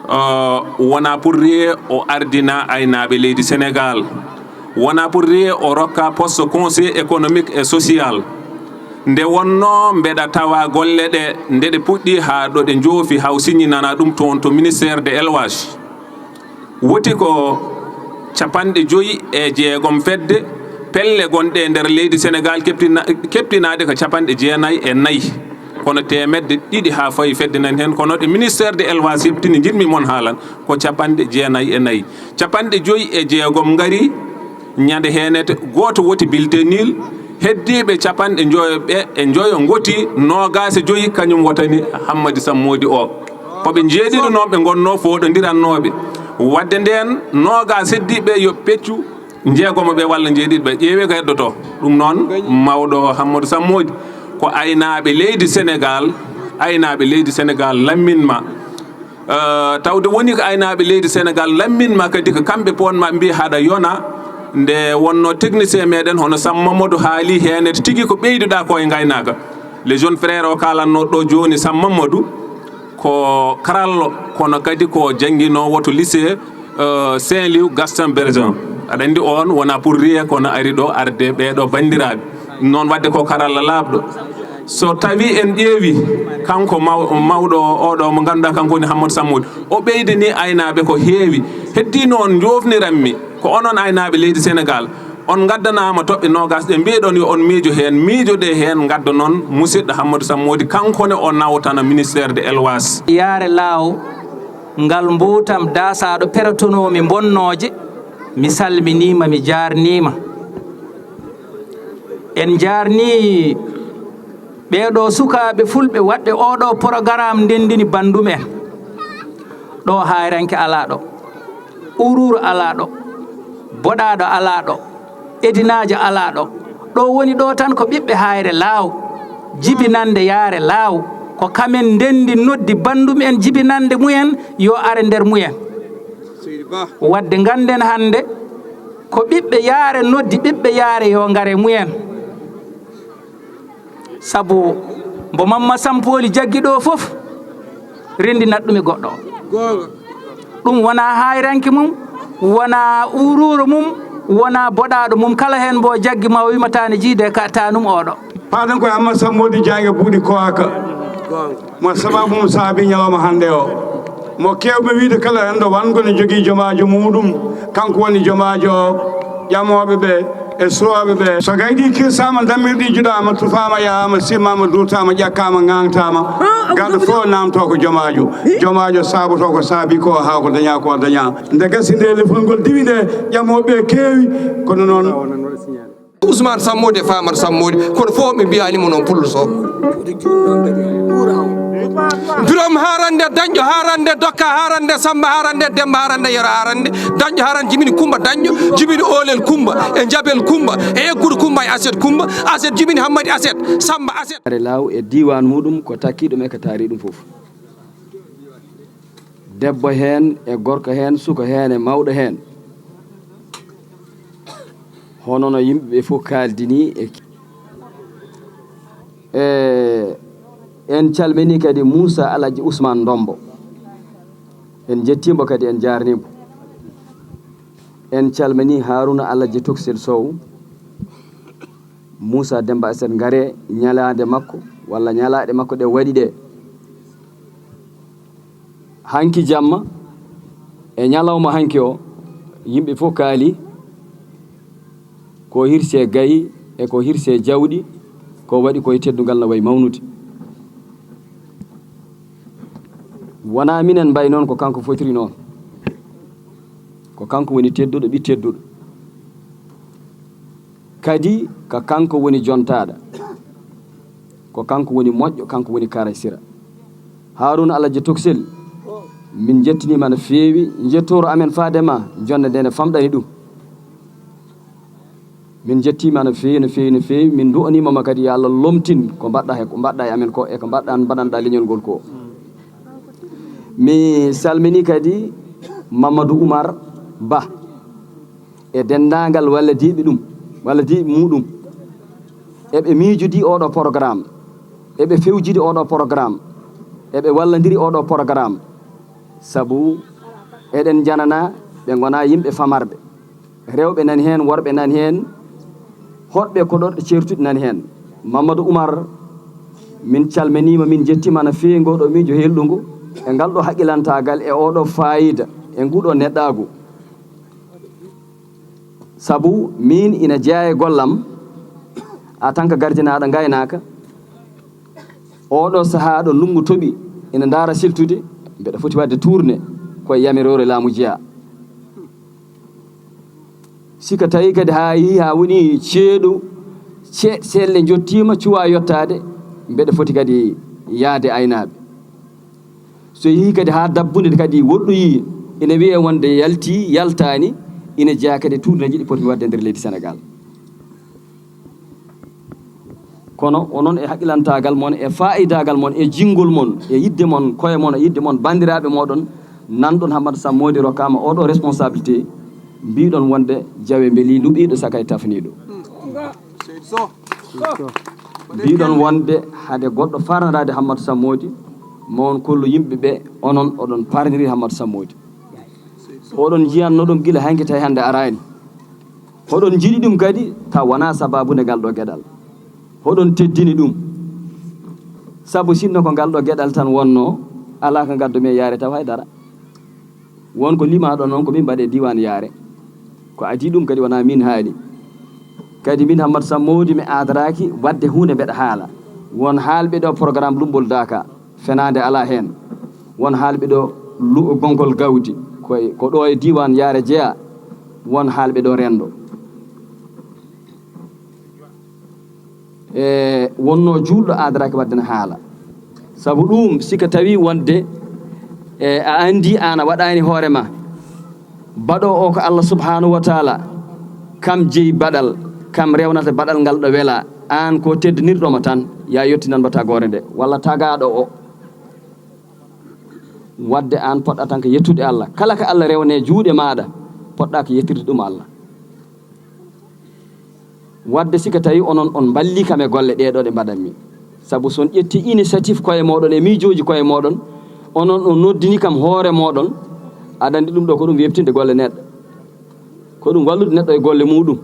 uh, wonaa pour rien o ardina aynaaɓe leydi Senegaal. Wonaa pour rien o rokka poste conseil économique et social. Nde wonnoo mbeɗa tawa golle ɗe, nde ɗe puɗɗi haa ɗo ɗe njoofi, haa o siñinana ɗum toon to ministère de élevage. Woti ko capanɗe joyi e jeegom fedde pelle gonɗe e nder leydi Senegaal, keptina-, keptinaaɗe ko capanɗe jeenayi e nayi. Kono teemedde ɗiɗi haa fawi fedde nan heen. Kono ɗe ministère de élevage heɓtini, njiɗmi mon haalan, ko capanɗe jeenayi e nayi. Capanɗe joyi e jeegom ngari ñande heenete, gooto woti bulletin nul, heddiiɓe capanɗe njoyo ɓe e njoyo ngoti, noogaas e joyi kañum wotani Hammadi Sammoodi o. Ko ɓe njeeɗiɗo noon ɓe ngonnoo fooɗondirannooɓe. Waɗde ndeen, noogaas heddiiɓe yo peccu njeegomo ɓe walla njeeɗiɗo ɓe. Ƴeewee ko heddotoo. Ɗum noon, mawɗo Hammadu Sammoodi, ko aynaaɓe leydi Senegaal, aynaaɓe leydi Senegaal lamminma. Eh, tawde woni ko aynaaɓe leydi Senegaal lamminma kadi ko kamɓe poon ma mbi haɗa yona. Nde wonnoo technicien meɗen hono Sam Mamadou haali heen, tigi ko ɓeyduɗaa ko e ngaynaaka. Le jeune frère o kaalatnoo ɗo jooni, Sam Mamadou, ko karallo, kono kadi ko jannginoowo to lycée, eh, Saint-Louis Gaston Berger. Aɗa anndi oon wonaa pour rien, kono ari ɗo arde ɓeeɗo banndiraaɓe. Noon waɗde ko karalla laaɓɗo. So tawi en ƴeewi kanko maw-, mawɗo o, oɗo mo ngannduɗaa kanko woni Hammadu Sammoodi, o ɓeydini aynaaɓe ko heewi. Heddii noon, njoofniranmi ko onon aynaaɓe leydi Senegaal, on ngaddanaama toɓɓe noogaas ɗe mbiyeɗon yo on miijo heen, miijoɗe heen, ngadda noon musidɗo Hammadu Sammoodi, kanko ne o nawtana ministère de élevage. Yaare laaw ngal mbuutam daasaaɗo perotonoomi bonnooje, mi salminiima, mi jaarniima. En njaarnii ɓeeɗo sukaaɓe fulɓe waɗɓe ooɗo porogaram ndenndini banndum en. Ɗo hayranke alaa ɗo, uruur alaa ɗo, boɗaaɗo alaa ɗo, edinaajo alaa ɗo. Ɗo woni ɗo tan ko ɓiɓɓe Hayre Laaw, jibinannde Yaare Laaw, ko kamen ndenndi noddi banndum en jibinannde mumen yo are nder mumen. Waɗde ngannden hannde ko ɓiɓɓe Yaare noddi ɓiɓɓe Yaare yo ngare mumen. Sabu mbo Mamma Sampooli jaggi ɗo fof, renndinat ɗum e goɗɗo. Ɗum wonaa haayranke mum, wonaa uruuro mum, wonaa boɗaaɗo mum. Kala heen mbo jaggi ma o wimataani jiide ka tanum oɗo. Paaɗen koye Ammadu Sammodi Jaayga Buuɗi Kowaaka. Mo sababu mum saabi ñalawma hannde o. Mo keewɓe wiide kala renndo wango ne jogii jomaajo muuɗum. Kanko woni jomaajo ƴamooɓe ɓe e suwooɓe ɓe. So gayɗi kirsaama, dammirɗi juɗaama, tufaama, yahaama, simmaama, duurtaama, ƴakkaama, ŋaaŋtaama, garɗo fof naamtoo ko jomaajo. Jomaajo saabotoo ko saabi ko haa ko dañaa ko dañaa. Nde gasi nde lefol ngol diwi nde, ƴamooɓe keewi, kono noon. Ousmane Sammodi e Famara Sammodi, kono fof ɓe mbiyaani mo noon Pullo Sow. Birom haarande, Dañƴo haarande, Dokka haarande, Samba haarande, Demba haarande, Yero haarande, Dañƴo haarande, jibini Kumba Dañƴo, jibini Oolel Kumba, e Jabel Kumba, e Eggudu Kumba, e Aset Kumba, Aset jibini Hammadi Aset, Samba Aset. Are Laaw e diiwaan muuɗum ko takki ɗum e ko taari ɗum fof. Debbo heen e gorko heen, suka heen e mawɗo heen. Hono no yimɓe ɓe fof kaaldini e, e, en calmini kadi Moussa Alaji Ousmane Ndombo. En njettii mbo kadi, en njaarnii mbo. En calmini Haruna Alaji Toksel Sow. Moussa Demba Aset, ngare ñalaande makko walla ñalaaɗe makko ɗe waɗi ɗe. Hanki jamma e ñalawma hanki o, yimɓe fof kaali ko hirse gayi e ko hirse jawɗi, ko waɗi koye teddungal no wayi mawnude. Wonaa minen mbayi noon, ko kanko fotiri noon. Ko kanko woni tedduɗo, ɓi tedduɗo. Kadi ko kanko woni jontaaɗo. Ko kanko woni moƴƴo, kanko woni karasira. Haruna Alaji Toksel, min njettiniima no feewi, njettooro amen faade ma, jonde nde ne famɗani ɗum. Min njettiima no feewi, no feewi, no feewi. Min ndu'aniima ma kadi, yo Allah lomtin ko mbaɗɗa he, ko mbaɗɗa e amen ko, e ko mbaɗɗa, mbaɗanɗa leñol ngol ko. Mi salmini kadi Mamadou Oumar Ba e denndaangal wallodiiɓe ɗum, wallodiiɓe muɗum. Eɓe miijodi oɗo programme, eɓe fewjidi oɗo programme, eɓe wallandiri oɗo programme. Sabu eɗen njanana ɓe ngona yimɓe famarɓe. Rewɓe nani heen, worɓe nani heen, hoɗɓe koɗorɗe ceertuɗe nani heen. Mamadou Oumar, min calminiima, min njettiima no feewi ngoɗo miijo helɗungu e ngal ɗo haqqilantaagal e oɗo faayida e nguɗo neɗɗaagu. Sabu miin ina jeyaa e gollam, en tant que gardinaaɗo ngaynaaka, oɗo sahaa ɗo ndunngu toɓi, ina ndaara siltude, mbeɗa foti waɗde tourné koye yamiroore laamu jeyaa. Si ko tawi kadi haa yehi haa woni ceeɗu, ce-, seeɗle njottiima, cuwaa yottaade, mbeɗa foti kadi yahde aynaaɓe. So yehi kadi haa dabbunde kadi woɗɗoyi, ina wiyee wonde yalti, yaltaani, ina jeyaa kadi e tournéeji ɗi potmi waɗde e nder leydi Senegaal. Kono onon e haqqilantaagal mon, e faayidaagal mon, e jinngol mon, e yiɗde mon koye mon, e yiɗde mon banndiraaɓe mooɗon, nanɗon Hammata Sammodi rokkaama oɗo responsabilité, mbiɗon wonde jawe mbeli luɓiiɗo saka e tafniiɗo. Mbiɗon wonde hade goɗɗo farnadaade Hammata Sammodi, ma on kollu yimɓe ɓe, onon oɗon parniri Hammata Sammodi. Oɗon njiyanno ɗum gila hanki tawi hannde araani. Hoɗon njiɗi ɗum kadi, taw wonaa sababu nde ngal ɗo geɗal. Hoɗon teddini ɗum. Sabu sinno ko ngal ɗo geɗal tan wonno, alaa ko ngaddu mi e yaare taw hay dara. Won ko limaaɗo noon ko min mbaɗe diiwaan yaare. Ko adii ɗum kadi wonaa min haali. Kadi min Hammata Sammodi mi aadaraaki waɗde huunde mbeɗa haala. Won haalɓe ɗo programme Lumbol Daaka. Fenaande alaa heen. Won haalɓe ɗo lu-, Gonkol Gawdi, koye, ko ɗo e diiwaan Yaare jeyaa, won haalɓe ɗo renndo. E wonnoo juulɗo aadaraaki waɗde no haala. Sabu ɗum, si ko tawi wonde, e, a anndi aan a waɗaani hoore ma, baɗo o ko Allah subhanahu wa taala, kam jeyi baɗal, kam rewnata baɗal ngal ɗo welaa, aan ko teddinirɗo ma tan, ya yottinan mbataa goore nde, walla tagaaɗo o. Wadde aan poɗɗa tan ko yettude Allah. Kala ko Allah rewne juuɗe maaɗa, poɗɗa ko yettirde ɗum Allah. Wadde si ko tawi onon on mballii kam e golle ɗee ɗoo ɗe mbaɗanmi. Sabu so on ƴetti initiative koye mooɗon e miijooji koye mooɗon, onon on noddini kam hoore mooɗon, Aɗa anndi ɗum ɗo ko ɗum weɓtinde golle neɗɗo, ko ɗum wallude neɗɗo e golle muɗum,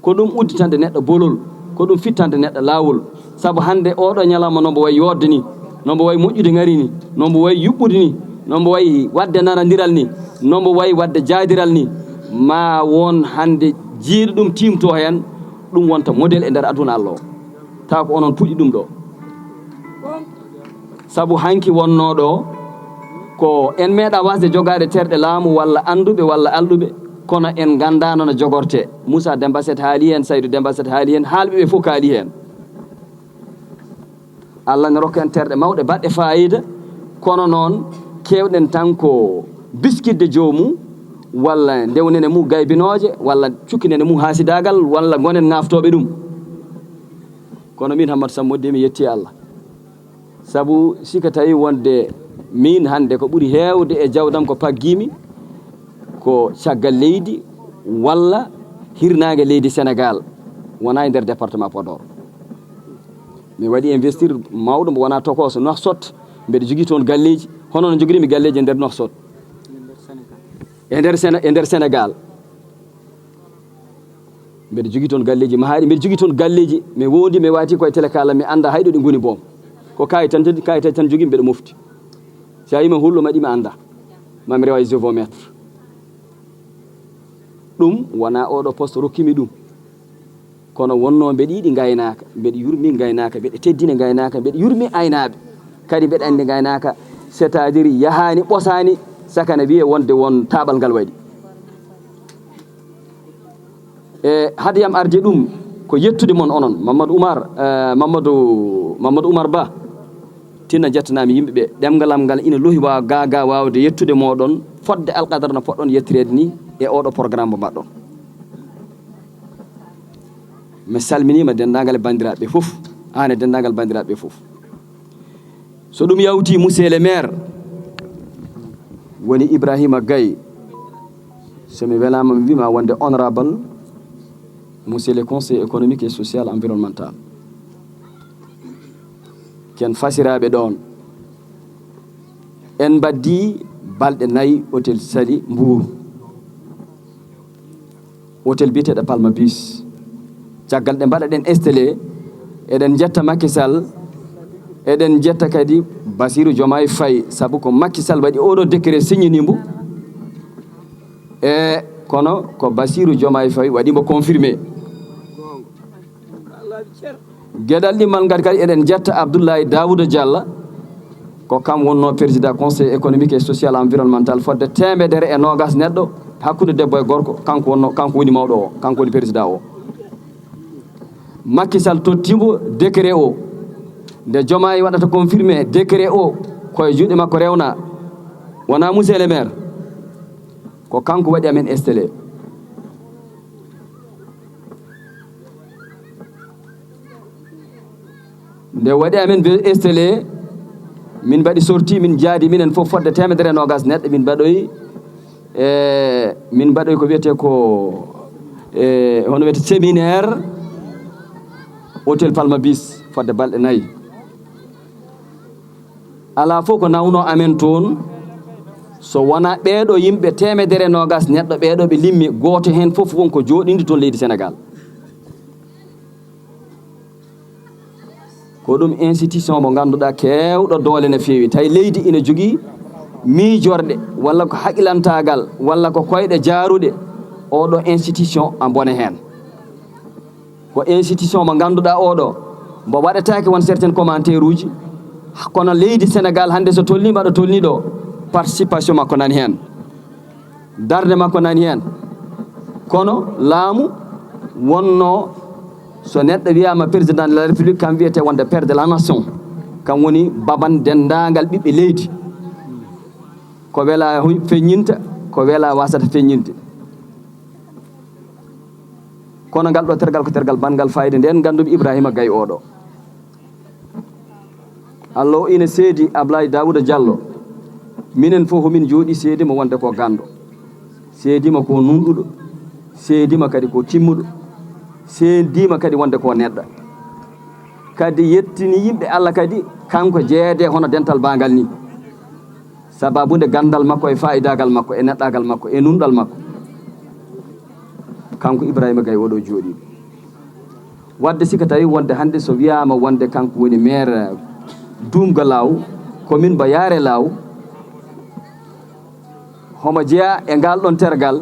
ko ɗum udditande neɗɗo bolol, ko ɗum fittande neɗɗo laawol. Sabu hannde oɗo ñalawma no mbo wayi yooɗde ni, no mbo wayi moƴƴude ŋari ni, no mbo wayi yuɓɓude ni, no mbo wayi waɗde narandiral ni, no mbo wayi waɗde jaaydiral ni, ma won hannde jiiɗo ɗum tiimto heen, ɗum wonta modèle e nder aduna Allah o. Tawa ko onon puɗɗi ɗum ɗo. Sabu hanki wonnoo ɗo, ko en meeɗa waasde jogaade terɗe laamu walla annduɓe walla alɗuɓe, kono en nganndaano no jogortee. Moussa Demba Set haali heen, Saydou Demba Set haali heen, haalɓe ɓe fof kaali heen. Allah ne rokka en terɗe mawɗe baɗɗe faayiida, kono noon keewɗen tan ko biskitde joomum, walla ndewnene mum gaybinooje, walla cukkinene mum haasidaagal, walla ngonen ŋaaftooɓe ɗum. Kono min Hammata Sammodde mi yetti Allah. Sabu si ko tawi wonde min hannde ko ɓuri heewde e jawdam ko paggiimi ko caggal leydi walla hirnaange leydi Senegaal, wonaa e nder département Podor. Mi waɗi investir mawɗo mbo wonaa tokooso, Nouakchott, mbeɗa jogii toon galleeji, hono no njogirmi galleeji e nder Nouakchott. E nder Sene-, e nder Senegaal. Mbeɗa jogii toon galleeji mahaaɗi, mbeɗa jogii toon galleeji, mi wondi, mi waati koye tele kala, mi annda hay ɗo ɗi ngoni boom. Ko kaayit tan, kaayit tan jogii, mbeɗa mofti. Si a yii ma hullo ma ɗi, mi annda. Ma mi rewa e géomètre. Ɗum wonaa oɗo poste rokkimi ɗum. Kono wonnoo mbeɗa yiɗi ngaynaaka, mbeɗa yurmi ngaynaaka, mbeɗa teddina ngaynaaka, mbeɗa yurmi aynaaɓe. Kadi mbeɗa anndi ngaynaaka, c'est-à-dire yahaani, ɓosaani, sakana wiyee wonde won taaɓal ngal waɗi. E hade yam arde ɗum, ko yettude mon onon, Mamadou Oumar, eh, Mamadou, Mamadou Oumar Ba, tinna jettanaami yimɓe ɓe. Ɗemngal am ngal ina lohi wa-, ga, ga waawde yettude mooɗon, fodde alqadara no poɗɗon yettireede ni e oɗo programme mo mbaɗɗon. Mi salminiima denndaangal e banndiraaɓe ɓe fof, aan e denndaangal banndiraaɓe ɓe fof. So ɗum yawti, monsieur le maire, woni Ibrahima Gaye, so mi welaama, mi wiima wonde honorable, monsieur le conseil économique et social environnemental. Ken fasiraaɓe ɗoon. En mbaɗdi balɗe nayi hôtel Saly Mbour. Hôtel biyeteeɗo Palma Beach. Caggal ɗe mbaɗaɗen installé, eɗen njetta Macky Sall, eɗen njetta kadi Bassirou Diomaye Faye, sabu ko Macky Sall waɗi oɗo décret, signini mbo. E kono ko Bassirou Diomaye Faye waɗi mbo confirmé. Geɗal ɗimmal ngal kadi eɗen njetta Abdoulaye Daouda Diallo, ko kam wonnoo président conseil économique et social environnemental fodde teemedere e noogas neɗɗo hakkunde debbo e gorko, kanko wonnoo, kanko woni mawɗo o, kanko woni président o. Macky Sall totti mbo décret o. Nde Diomaye waɗata confirmé décret o, ko e juuɗe makko rewna, wonaa monsieur le maire, ko kanko waɗi amen installé. Nde waɗi amen be installé, min mbaɗi sorti, min njaadi minen fof fodde teemedere e noogas neɗɗo, min mbaɗoyi, e, min mbaɗoyi ko wiyetee ko, e, hono wiyetee séminaire hôtel Palma Beach fodde balɗe nayi. Alaa fof ko nawnoo amen toon, so wonaa ɓeeɗo yimɓe teemedere e noogas neɗɗo ɓeeɗo ɓe limmi, gooto heen fof won ko jooɗindi toon leydi Senegaal. Ko ɗum institution mo ngannduɗaa keewɗo doole no feewi. Tawi leydi ina jogii miijorɗe, walla ko haqilantaagal, walla ko koyɗe jaaruɗe, oɗo institution a bone heen. Ko institution mo ngannduɗaa oɗo, mbo waɗataake won certains commentaire uji, kono leydi Senegaal hannde so tolniima ɗo tolni ɗo, participation makko nani heen. Darnde makko nani heen. Kono laamu wonnoo, so neɗɗo wiyaama président de la République, kam wiyetee wonde père de la nation. Kam woni baban denndaangal ɓiɓɓe leydi. Ko welaa hu-, feññinta, ko welaa wasata feññinde. Kono ngal ɗo tergal ko tergal banngal fayida, nden ngannduɓe Ibrahima Gaye oɗo. Allah o ina seedi Ablaye Daouda Diallo. Minen fof min jooɗi seedi mo wonde ko ganndo. Seedi mo ko nunɗuɗo. Seedi mo kadi ko timmuɗo. Seedi mo kadi wonde ko neɗɗo. Kadi yettini yimɓe Allah kadi kanko jeeyede hono dental bangal ni. Sababu nde ganndal makko e faayidaagal makko e neɗɗaagal makko e nunɗal makko. Kanko Ibrahima Gaye oɗo jooɗii. Wadde si ko tawi wonde hannde so wiyaama wonde kanko woni maire Duumga Laaw, commune Mbo Yaare Laaw, homo jeyaa e ngal ɗon tergal,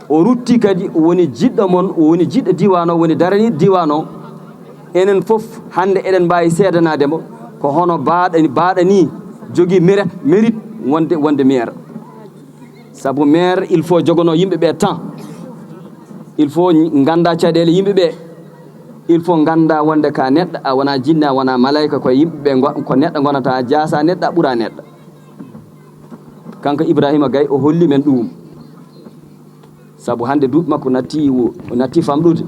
o rutti kadi o woni jiɗɗo mon, o woni jiɗɗo diiwaan o, woni daraniiɗo diiwaan o. Enen fof hannde eɗen mbaawi seedanaade mo ko hono baaɗani, baaɗani jogii mérite, mérite wonde, wonde maire. Sabu maire, il faut jogono yimɓe ɓe temps. Il faut ngannda caɗeele yimɓe ɓe. Il faut ngannda wonde ka neɗɗo, a wona jinne, a wona malayka, ko yimɓe ɓe ngo-, ko neɗɗo ngonata, a jaasa neɗɗo, a ɓura neɗɗo. Kanko Ibrahima Gaye o holli men ɗum. Sabu hannde duuɓi makko natti, o natti famɗude.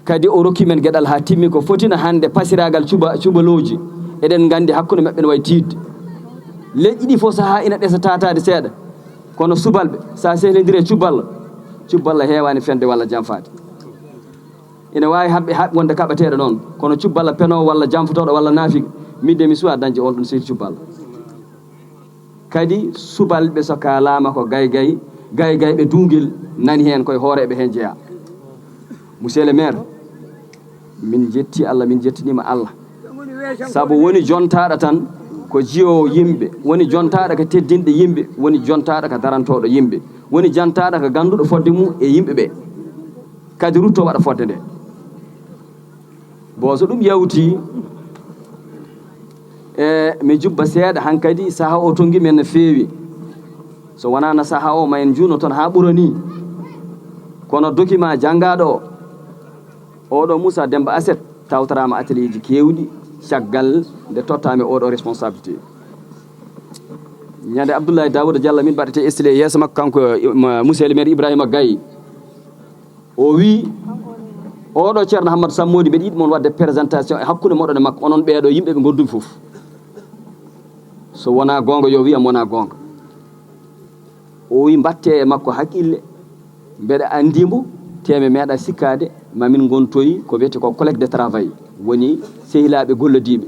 Kadi o rokki men geɗal haa timmi ko fotina hannde pasiraagal cuba-, cubalooji. Eɗen nganndi hakkunde maɓɓe no wayi tiiɗde. Leƴƴi ɗi fof sahaa ina ɗesa taataade seeɗa. Kono subalɓe, so a sehlindiri e cubballa, cubballa heewaani fende walla janfaade. Ina waawi haɓɓe, haɓ-, wonde kaɓeteeɗo noon. Kono cubballa penoowo walla janfotooɗo walla naafiga, min de mi suwaa dañde oon ɗoon sehil cubballa. Kadi subalɓe so kaalaama ko gaygay, gaygayɓe duungel nani heen, koye hooreeɓe heen jeyaa. Monsieur le maire, min njetti Allah, min njettiniima Allah. Sabu woni jontaaɗo tan ko jiyoowo yimɓe, woni jontaaɗo ko teddinɗo yimɓe, woni jontaaɗo ko darantooɗo yimɓe, woni jontaaɗo ko gannduɗo fodde mum e yimɓe ɓe. Kadi rutto waɗa fodde nde. Bon, so ɗum yawti, e, mi jubba seeɗa hankadi, saha o tongi men no feewi. So wonaa no saha o ma en njuuno toon haa ɓura ni. Kono document janngaaɗo o, oɗo Moussa Demba Asset tawtoraama atelier ji keewɗi caggal nde tottaami oɗo responsabilité. Ñande Abdoulaye Daouda Diallo min mbaɗete estilé yeeso makko kanko, eh, ma-, monsieur le maire Ibrahima Gaye. O wii, "Oɗo Ceerno Hammad Sammodi, mbeɗa yiɗi mon waɗde présentation e hakkunde moɗon e makko, onon ɓeeɗo yimɓe ɓe ngondumi fof. So wonaa goonga, yo wiyam wonaa goonga." O wii, "Mbaɗte e makko haqqille, mbeɗa anndi mbo, te mi meeɗa sikkaade, ma min ngontoy ko wiyetee ko collègue de travail, woni sehilaaɓe gollodiiɓe."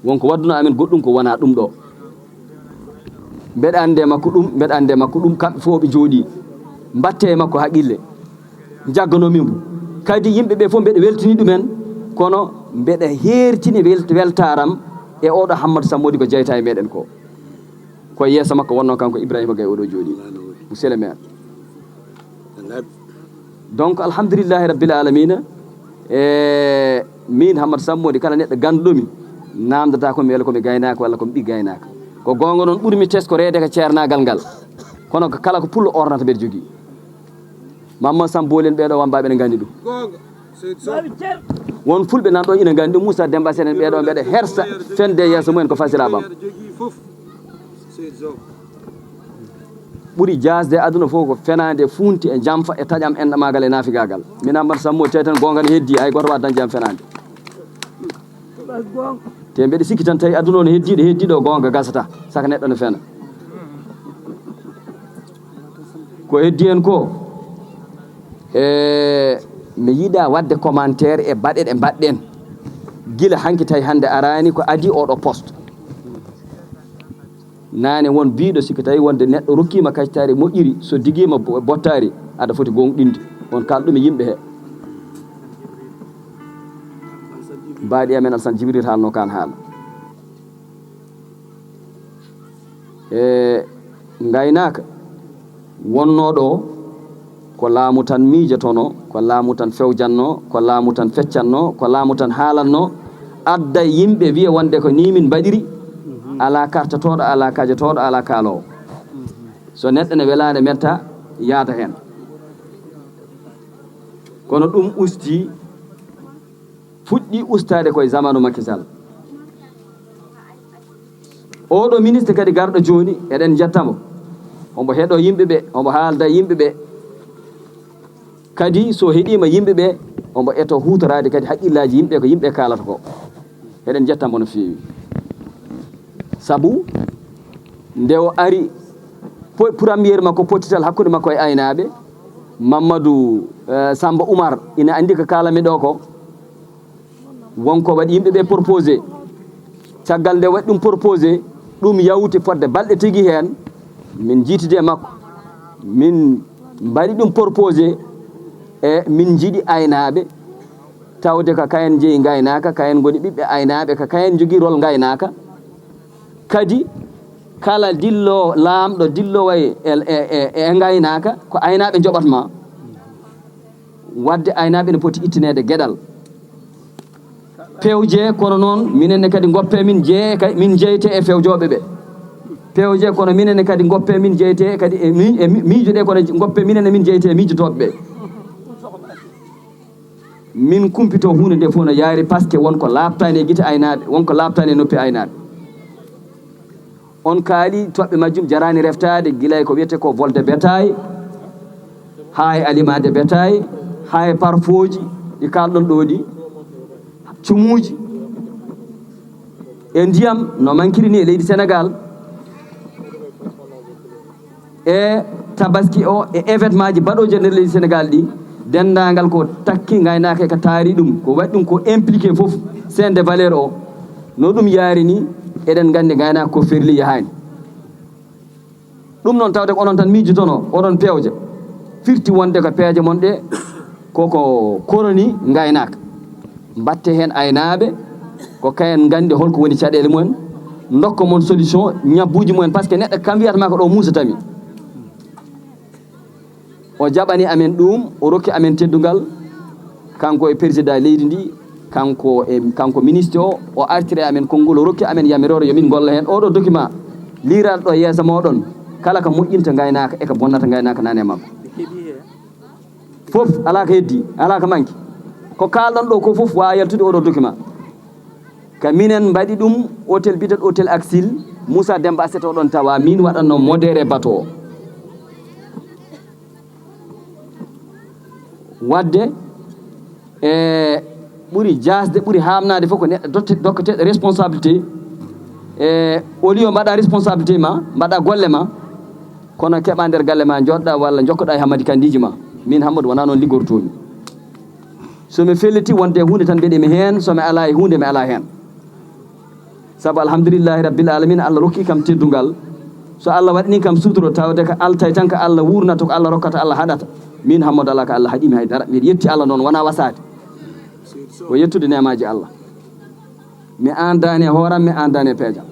Won ko waɗduno amen goɗɗum ko wonaa ɗum ɗo. Mbeɗa anndi e makko ɗum, mbeɗa anndi e makko ɗum, kamɓe fof ɓe njooɗii. Mbaɗte e makko haqqille. Njagganoo min mbo. Kadi yimɓe ɓe fof mbeɗa weltini ɗumen, kono mbeɗa heertini wel-, weltaaram e oɗo Hammadu Sammodi ko jeyta e meɗen ko. Ko yeeso makko wonnoo kanko Ibrahima Gaye oɗo jooɗii. Monsieur le maire. Donc, alhamdulillahi rabbil alamina, e min Hammad Sammodi, kala neɗɗo ganduɗomi, namdata ko mi wela ko mi gaynako walla ko mi ɓi gaynaka. Ko gonga noon, ɓurmi teskoreede ko ceernagal ngal. Kono ko kala ko pullo ornata mbeɗa jogii. Mamman Sambo en ɓeɗo wambaɓe ne gandi ɗum. Won fulɓe nan ɗo ina gandi ɗum, Moussa Demba Senen ɓeɗo mbeɗa hersa fende yeeso mumen ko fasila ɓam. Ɓuri jasde aduna fof ko fenade, funti e jamfa e taƴam enɗamagal e nafigagal. Min Amadou Sammo teten gonga ne heddi, hay goto wawa dañde am fenade. Te mbeɗa sikki tan tawi aduna o no heddi ɗo, heddi ɗo gonga gasata, saka neɗɗo no fena. Ko heddi hen ko, e, mi yiɗa wadde commentaire e baɗe ɗe mbaɗɗen. Gila hanki tawi hande arani ko adi oɗo poste. Nane won biɗo sikki tawi wonde neɗɗo rokkima kacitari moƴƴiri, so digima bo-, bottari, aɗa foti gonɗinde. On kalɗo mi yimɓe he. Mbaɗi amen Alsan Jibril haalno kan haala. E ngaynaaka wonnoo ɗo, ko laamu tan miijotonoo, ko laamu tan fewjannoo, ko laamu tan feccannoo, ko laamu tan haalannoo, adda yimɓe wiya wonde ko nii min mbaɗiri, alaa kartotooɗo, alaa kajotooɗo, alaa kaaloowo. So neɗɗo ne welaani metta, yaada heen. Kono ɗum usti, fuɗɗi ustaade koye zamanu Macky Sall. Oɗo ministre kadi garɗo jooni, eɗen njettamo. Omo heɗo yimɓe ɓe, omo haalda yimɓe ɓe. Kadi so heɗima yimɓe ɓe, omo eto huutoraade kadi haqqillaji yimɓe ko yimɓe kaalata ko. Eɗen njettamo no feewi. Sabu nde o ari, po-, première makko pottital hakkunde makko e aynaaɓe, Mamadou, eh, Samba Oumar, ina anndi ko kaalami ɗo ko. Won ko waɗi yimɓe ɓe proposé. Caggal nde waɗi ɗum proposé, ɗum yawti fodde balɗe tigi heen, min njiitidi e makko. Min mbaɗi ɗum proposé, e min njiɗi aynaaɓe, tawde ko kayen njeyi ngaynaaka, kayen ngoni ɓiɓɓe aynaaɓe, ko kayen njogii rol ngaynaaka. Kadi kala dillo, laamɗo dillowa e, e, e, e ngaynaaka, ko aynaaɓe njoɓat ma. Waɗde aynaaɓe ne poti ittineede geɗal. Pewje, kono noon minen ne kadi ngoppe min jeye, kay, min jeyte e fewjooɓe ɓe. Pewje, kono minen ne kadi ngoppe min jeyte kadi e mi-, e mi-, miijo ɗe, kono ngoppe minen ne min jeyte e miijotooɓe ɓe. Min kumpito huunde nde fof no yaari, parce que won ko laaɓtaani e gite aynaaɓe, won ko laaɓtaani e noppi aynaaɓe. On kaali toɓɓe majjum jaraani reftaade, gila e ko wiyetee ko vol de bétail, haa e aliment de bétail, haa e parfooji ɗi kaalɗon ɗoo ɗi, cumuuji e ndiyam no mankiri ni e leydi Senegaal. E tabaski o e événement ji baɗooji e nder leydi Senegaal ɗi, denndaangal ko takki ngaynaaka e ka taari ɗum, ko waɗi ɗum ko impliqué fof, chaîne de valeur o, no ɗum yaari ni, eɗen nganndi ngaynaaka ko ferli yahaani. Ɗum noon, tawde ko onon tan miijotonoo, oɗon pewja, firti wonde ko peeje mon ɗe, koko koroni ngaynaaka. Mbatte heen aynaaɓe, ko kayen nganndi holko woni caɗeele mumen, ndokka mon solution, ñabbuuji mumen, parce que neɗɗo kam wiyata ma ko ɗo Muusa tami. O jaɓani amen ɗum, o rokki amen teddungal, kanko e président leydi ndi, kanko e, kanko ministre o, o artiri amen konngol, o rokki amen yamiroore yo min ngolla heen. Oɗo document liiraaɗo ɗo yeeso mooɗon, kala ko moƴƴinta ngaynaaka e ko bonnata ngaynaaka nani e makko. Fof, alaa ko heddi, alaa ko manki. Ko kaalɗon ɗo ko fof waawa yaltude oɗo document. Ka minen mbaɗi ɗum, hôtel biyeteeɗo hôtel Axil, Moussa Demba Assete oɗon tawa, min waɗatno modéré bateau o. Waɗde, e ɓuri jaasde, ɓuri haamnaade fof ko neɗɗo dotte-, dokketeeɗo responsabilité. E au lieu mbaɗa responsabilité ma, mbaɗa golle ma, kono keɓa nder galle ma, jooɗɗa walla jokkoɗa e Hammadi Kandiiji ma. Min Hammadi wonaa noon liggortoomi. So mi felliti wonde e huunde tan mbeɗe mi heen, so mi alaa e huunde mi alaa heen. Sabu alhamdulillahi rabbil alamin, Allah rokki kam teddungal. So Allah waɗani kam suturo, tawde ko altay tan ko Allah wuurnata, ko Allah rokkata, Allah haɗata. Min Hammadi alaa ko Allah haɗimi hay dara. Miɗo yetti Allah noon, wonaa wasaade. Ko yettude neemaaji Allah. Mi aandaani e hooram, mi aandaani e peejam.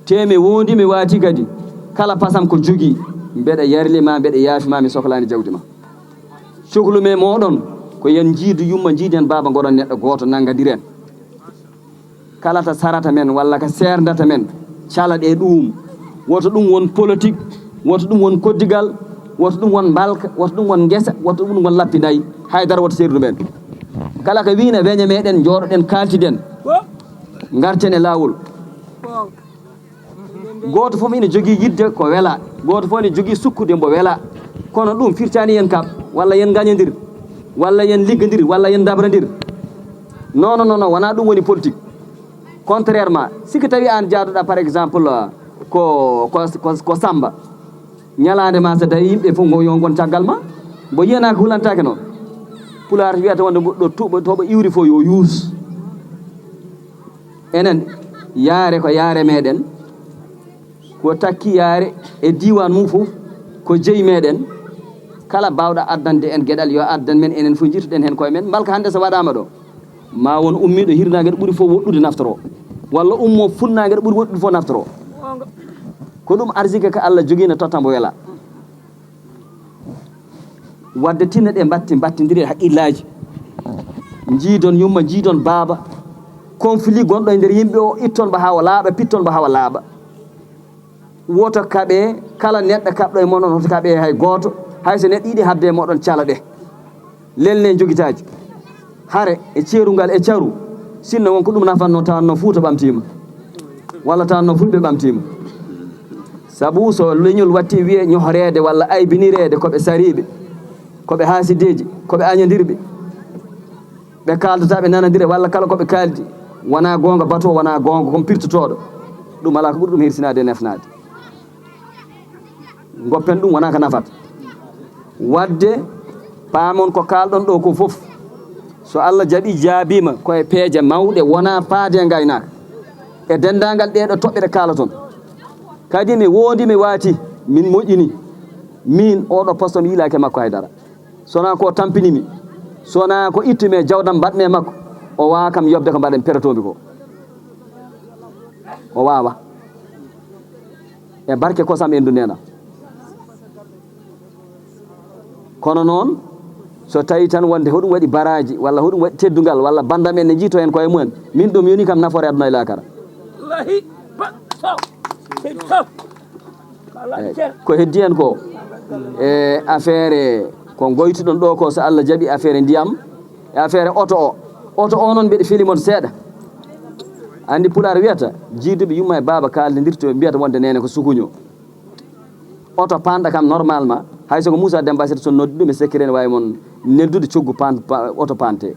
Te mi wondi, mi waati kadi. Kala pasam ko jogii, mbeɗa yarli ma, mbeɗa yaafi ma, mi soklaani jawdi ma. Coklu me mooɗon, ko yen njiidu yumma, njiiden baaba, ngoɗon neɗɗo gooto, nanngadiren. Kala ta sarata men walla ka seerndata men, cala ɗe ɗuum. Woto ɗum won politique, woto ɗum won koddigal, woto ɗum won mbalka, woto ɗum won ngesa, woto ɗum won lappi nayi. Hay dara woto seerdu men. Kala ko wiina weñe meɗen, njooɗoɗen, kaaltiden. Ngarten e laawol. Gooto fof ina jogii yiɗde ko wela, gooto fof ina jogii sukkude mbo wela. Kono ɗum firtaani yen kaɓ, walla yen ngañondir, walla yen liggondir, walla yen ndabrondir. Non, non, non, non, wonaa ɗum woni politique. Contrairement, si ko tawi aan jaaduɗaa, par exemple, ko, ko, ko, ko Samba, ñalaande ma so tawi yimɓe fof ngo yo ngon caggal ma, mbo yiyanaaka hulantaake noon. Pulaar wiyata wonde mbo ɗo tuuɓa, to ɓe iwri fof yo yuus. Enen, yaare ko yaare meɗen, ko takki yaare e diiwaan mum fof, ko jeyi meɗen. Kala baawɗo addande en geɗal, yo addan men, enen fof njirtuɗen heen koye men. Mbalka hannde so waɗaama ɗo, ma won ummiiɗo hirnaange ɗo ɓuri fof woɗɗude naftoro, walla ummo funnaange ɗo ɓuri woɗɗude fof naftoro. Ko ɗum arsike ko Allah jogii, no totta mbo wela. Wadde tinno ɗe mbatti, mbattindiri e haqqillaaji. Njiidon yumma, njiidon baaba. Conflit gonɗo e nder yimɓe o, itton mbo haa o laaɓa, pitton mbo haa o laaɓa. Woto kaɓe, kala neɗɗo kaɓɗo e mon on, hoto kaɓe hay gooto. Hay so neɗɗo yiɗi haɓde e moɗon, cala ɗe. Lelne jogitaaji. Hare e ceerungal e caru, sinno won ko ɗum nafatno, tawanno Fuuta ɓamtiima, walla tawanno Fulɓe ɓamtiima. Sabu so leñol watti wiye ñohoreede walla aybinireede ko ɓe sariiɓe, ko ɓe haasideeji, ko ɓe añondirɓe, ɓe kaaldata, ɓe nanondira, walla kala ko ɓe kaaldi wonaa goonga, bato wonaa goonga, ko pirtotooɗo. Ɗum alaa ko ɓuri ɗum hirsinaade e nefnaade. Ngoppen ɗum, wonaa ko nafata. Wadde, paamon ko kaalɗon ɗo ko fof, so Allah jaɓi, jaabiima, ko e peeje mawɗe, wonaa faade e ngaynaaka. E denndaangal ɗee ɗo toɓɓe ɗe kaalaton. Kadi mi woodi, mi waati, min moƴƴini. Min, oo ɗo poste, mi yiilaaki e makko hay dara. So wonaa ko tampini mi, so wonaa ko ittumi e jawdam mbaɗmi e makko, o waawaa kam yoɓde ko mbaɗen peratoomi ko. O waawaa. E barke kosam en ndu nena. Kono noon, so tawi tan wonde hoɗum waɗi baraaji, walla hoɗum waɗi teddungal, walla banndam en ne njiyto heen koye mumen, min ɗum yoni kam nafoore aduna e laakara. Wallahi, ba-, so, so, so. Eey, ko heddi en ko, e affaire ko ngoytuɗon ɗo ko, so Allah jaɓi, affaire ndiyam, e affaire oto o. Oto o noon mbeɗa feli mon seeɗa. Anndi Pulaar wiyata, jiiduɓe yumma e baaba kaalndirto, mbiyata wonde neene ko sukuño. Oto panɗa kam normalement, hay so ko Moussa Demba Sète so noddi ɗum e secret ne waawi mon neldude coggu pan-, pa-, oto pante.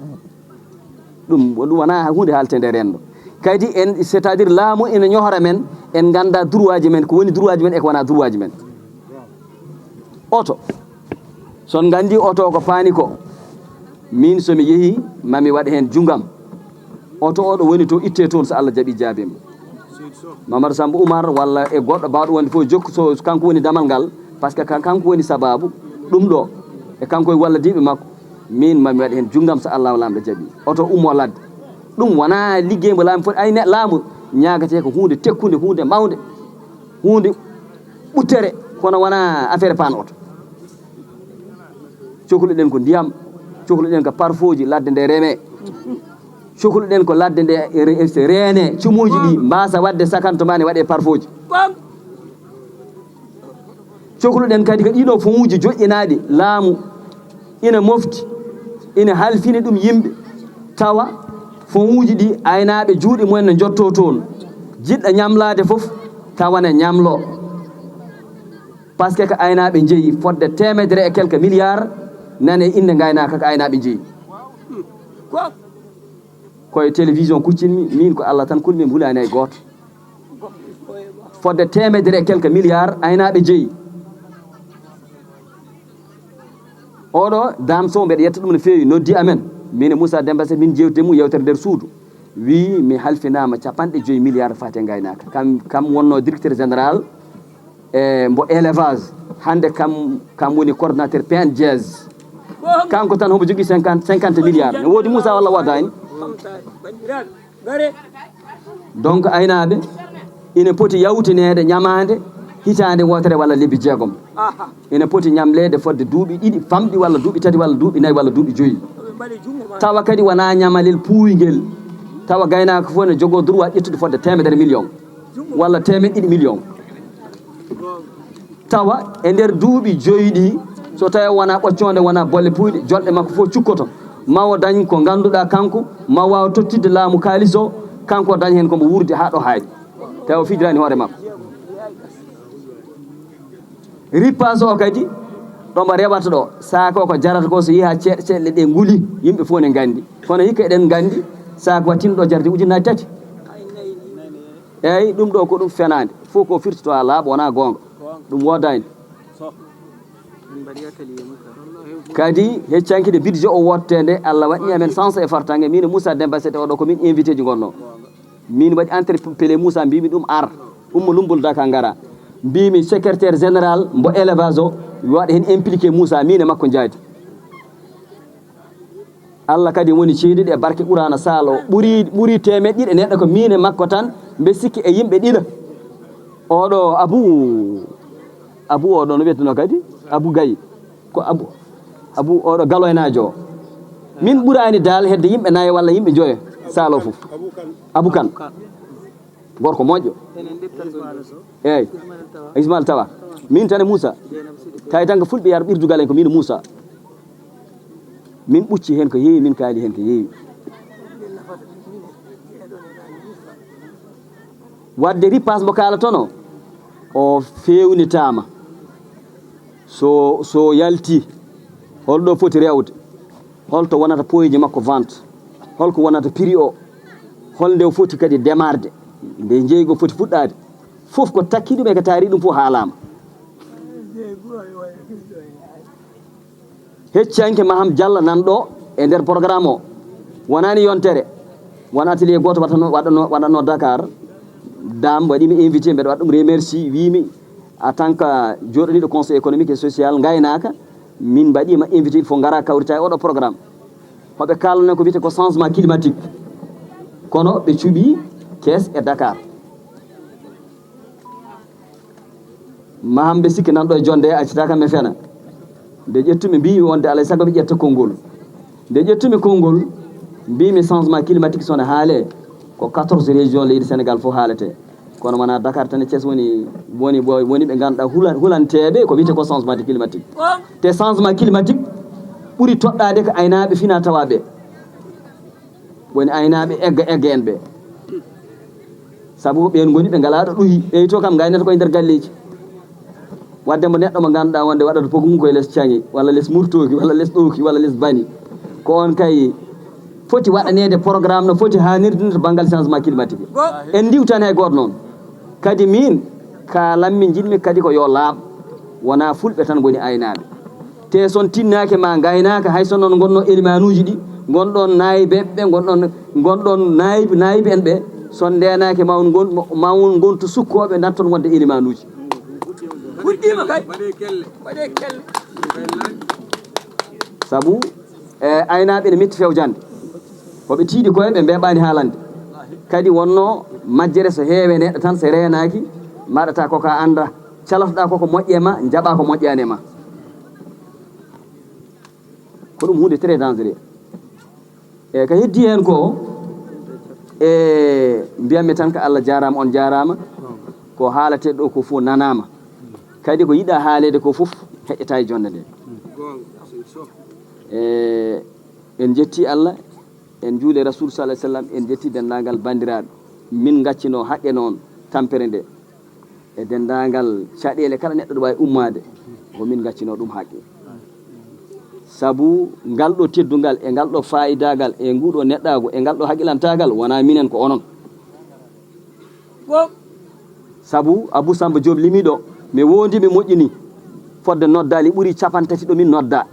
Ɗum, ɗum wonaa huunde haalteende e renndo. Kadi en, c'est-à-dire laamu ina ñohora men, en nganndaa droitji men, ko woni droitji men e ko wonaa droitji men. Oto, so on nganndii oto ko paani ko, min so mi yehii, ma mi waɗ heen junngam. Oto oɗo woni to, itte toon so Allah jaɓi jaabima. Mamadou Samba Oumar walla e goɗɗo baawɗo wonde fof jokku, so kanko woni damal ngal, par ce que kan-, kanko woni sababu ɗum ɗo, e kanko e wallodiiɓe makko, min mami waɗ heen junngam so Allah Laamɗo jaɓi. Oto ummo ladde. Ɗum wonaa liggey mbo laamu foti, ay ne-, laamu ñaagatee ko huunde tekkunde, huunde mawnde, huunde ɓuttere, kono wonaa affaire paan oto. Cohluɗen ko ndiyam, cohluɗen ko parfoji, ladde nde reme. Cohluɗen ko ladde nde re-, reene, cumuuji ɗi mbaasa waɗde sakanto ma ne waɗe parfoji. Cohluɗen kadi ko ɗiɗo fomuuji joƴƴinaaɗi laamu ina mofti, ina halfini ɗum yimɓe, tawa fomuuji ɗi aynaaɓe juuɗe mumen no njotto toon. Jiɗɗo ñamlaade fof, tawa ne ñamlo. Par ce que ko aynaaɓe njeyi fodde teemedere e quelques milliards, nane innde ngaynaaka ko aynaaɓe njeyi. Ko e télévision kuccinmi, min ko Allah tan kulmi, mi hulaani hay gooto. Fodde teemedere e quelques milliards aynaaɓe njeyi. Oɗo Dame Sow, mbeɗa yetta ɗum no feewi, noddi amen. Min e Moussa Demba Sète, min jewtide mum yewtere nder suudu. Wii mi halfinaama capanɗe joyi milliards faati e ngaynaaka. Kam, kam wonno directeur général e mbo élevage. Hannde kam, kam woni coordonnateur P N G S. Kanko tan homo jogii cinquante, cinquante milliards. Ne woodi Moussa walla woodaani? Donc, aynaaɓe ina poti yawtineede ñamaande hitaande wootere walla lebbi jeegom. Ina poti ñamleede fodde duuɓi ɗiɗi famɗi walla duuɓi tati walla duuɓi nayi walla duuɓi joyi. Tawa kadi wonaa ñamalel puuyngel. Tawa gaynaako fof ne jogoo droit ƴettude fodde teemedere million walla teemeɗɗe ɗiɗi million. Tawa e nder duuɓi joyi ɗi, so tawii wonaa ɓoccoonde, wonaa bolle puuyɗe, jolɗe makko fof cukkoto. Ma o dañ ko ngannduɗaa kanko, ma waaw tottidde laamu kaalis o, kanko o dañ heen ko mbo wuurdi haa ɗo haaɗi. Tawa o fijiraani hoore makko. Ripaas o kadi, ɗo mbo rewata ɗo, sac o ko jarata ko, so yehi haa ceeɗ-, ceeɗle ɗe nguli, yimɓe fof ne nganndi. Kono hikka eɗen nganndi, sac waɗtinɗo jarde ujunnaaji tati. Eeyi, ɗum ɗo ko ɗum fenaande. Fof ko firtoto haa laaɓa, wonaa goonga. Ɗum woodaani. Kadi, heccanki nde budget o wottee nde, Allah waɗni amen chance e fartaŋŋe, min e Moussa Demba Sète oɗo ko min invité ji ngonno. Min waɗi interpellé Moussa, mbimi ɗum ar, ummo Lumbol Daka ngara. Mbimi secrétaire général mbo élevage o, waɗa heen impliqué Moussa, min e makko njaadi. Allah kadi woni ceeduɗo e barke Quraana Saal o. Ɓuri, ɓuri teemeɗɗe ɗiɗi e neɗɗo ko min e makko tan, mbe sikki e yimɓe ɗiɗo. Oɗo Abu, Abu oɗo no wiyeteno kadi? Abu Gaye. Ko Abu, Abu oɗo Galoynaajo o. Min ɓuraani daal hedde yimɓe nayo walla yimɓe joyo Saal o fof. Abu Kan. Gorko moƴƴo. Eeyi. Ismail Tawa. Min tan e Moussa. Tawi tan ko fulɓe yar ɓirdugal en ko min e Moussa. Min ɓucci heen ko heewi, min kaali heen ko heewi. Waɗde ripaas mo kaalatono, o feewnitaama. So, so yalti, holɗo foti rewde? Holto wonata poyeji makko vente? Holko wonata prix o? Holnde o foti kadi demarde? Nde jeeygu foti fuɗɗaade? Fof ko takki ɗum e ko taari ɗum fof haalaama. Heccanke Maham Diallo nan ɗo e nder programme o. Wonaani yontere. Won atelier gooto waɗatno, waɗatno, waɗatno Dakar. Dame waɗi mi invité, mbeɗa waɗa ɗum remercie, wiimi en tant que jooɗaniiɗo Conseil économique et social, ngaynaaka, min mbaɗi ma invité, il faut ngara kawrita e oɗo programme. Hoɓe kaalana ko wiyetee ko changement climatique, kono ɓe cuɓi Kees e Dakar. Maham, mbe sikki nan ɗo e jonde, accata kam mi fena. Nde ƴettumi, mbimi wonde alay sago mi ƴetta konngol. Nde ƴettumi konngol, mbimi changement climatique, so ne haale, ko quatorze région leydi Sénégal fof haalete. Kono wona Dakar tan e Thiès woni, woni, woni ɓe ngannduɗaa hula-, hulanteeɓe ko wiyetee ko changement climatique. Te changement climatique ɓuri toɗɗaade ko aynaaɓe fina tawa ɓe. Woni aynaaɓe egga egga en ɓe. Sabu ko ɓeen ngoni ɓe ngalaa ɗo ɗuhi. Ɓeyto kam ngaynata koye nder galleeji. Wadde mo neɗɗo mo ngannduɗaa wonde waɗata pogu mum koye les caŋi, walla les murtooki, walla les ɗowki, walla les bani. Ko on kay foti waɗaneede programme no foti haanirde ni to banngal changement climatique. En ndiwtan hay gooto noon. Kadi min, kaalanmi, njiɗmi kadi ko yo laaɓ, wonaa fulɓe tan ngoni aynaaɓe. Te so on tinnaaki ma ngaynaaka, hay so noon ngonnoo elimaanuuji ɗi, ngonɗon naaybeɓe, ngonɗon, ngonɗon naayib-, naayib en ɓe, so on ndeenaaki ma on ngon-, ma on ngontu sukkooɓe natton wonde elimaanuuji. Fuɗɗiima kay. Waɗee kelle. Sabu, e, aynaaɓe ene metti fewjande. Ko ɓe tiiɗi koye, ɓe mbeeɓaani haalande. Kadi wonno majjere so heewe neɗɗo tan, so reenaaki, mbaɗata ko ka annda. Calotoɗaa ko ko moƴƴe ma, njaɓaa ko moƴƴaani e ma. Ko ɗum huunde très dangereux. E ko heddi heen ko, e mbiyatmi tan ko Allah jaaraama, on jaaraama. Ko haaletee ɗo ko fof nanaama. Kadi ko yiɗaa haaleede ko fof heƴataa e jonde nde. E en njetti Allah, en njuuli Rasul sallallahu alaihi wasallam, en njetti denndaangal banndiraaɓe. Min ngaccinoo haqqe noon tampere nde. E denndaangal caɗeele kala neɗɗo ɗo waawi ummaade, ko min ngaccinoo ɗum haqqe. Sabu ngal ɗo teddungal e ngal ɗo faayidaagal e ngu ɗo neɗɗaagu e ngal ɗo haqilantaagal wonaa minen, ko onon. Sabu Abou Samba Diop limi ɗo, mi wondi, mi moƴƴini fodde noddaali ɓuri capantati ɗo min nodda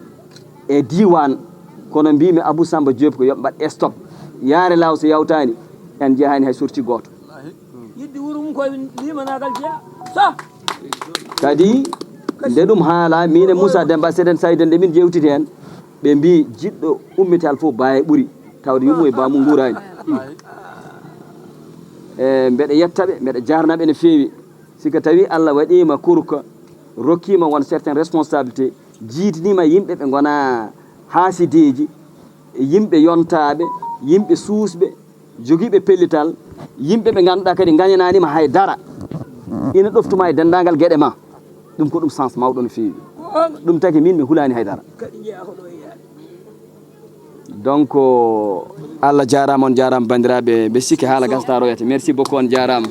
e diiwaan, kono mbimi Abou Samba Diop ko yo mbaɗ stop, yaare laaw, so yawtaani en njehaani hay sorti gooto. Yidde wuro mum koye limanaagal jeyaa. Sa. Kadi, nde ɗum haala, min e Moussa Demba Seden Sayde, nde min jewtiti heen, ɓe mbi jiɗɗo ummital fof baaye ɓuri, tawde yummu e baamu nguuraani. E, mbeɗa yetta ɓe, mbeɗa jaarna ɓe no feewi. Si ko tawi Allah waɗiima kurka, rokkiima won certaines responsabilités, jiidniima yimɓe ɓe ngona haasideeji, yimɓe yontaaɓe, yimɓe suusɓe, jogiiɓe pellital, yimɓe ɓe ngannduɗaa kadi ngañanaani ma hay dara. Ina ɗoftuma e denndaangal geɗe ma. Ɗum ko ɗum sens mawɗo no feewi. Ɗum tagi min mi hulaani hay dara. Donc, Allah jaaraama, on jaaraama banndiraaɓe, mbe sikki haala gasata royata. Merci beaucoup, on jaaraama.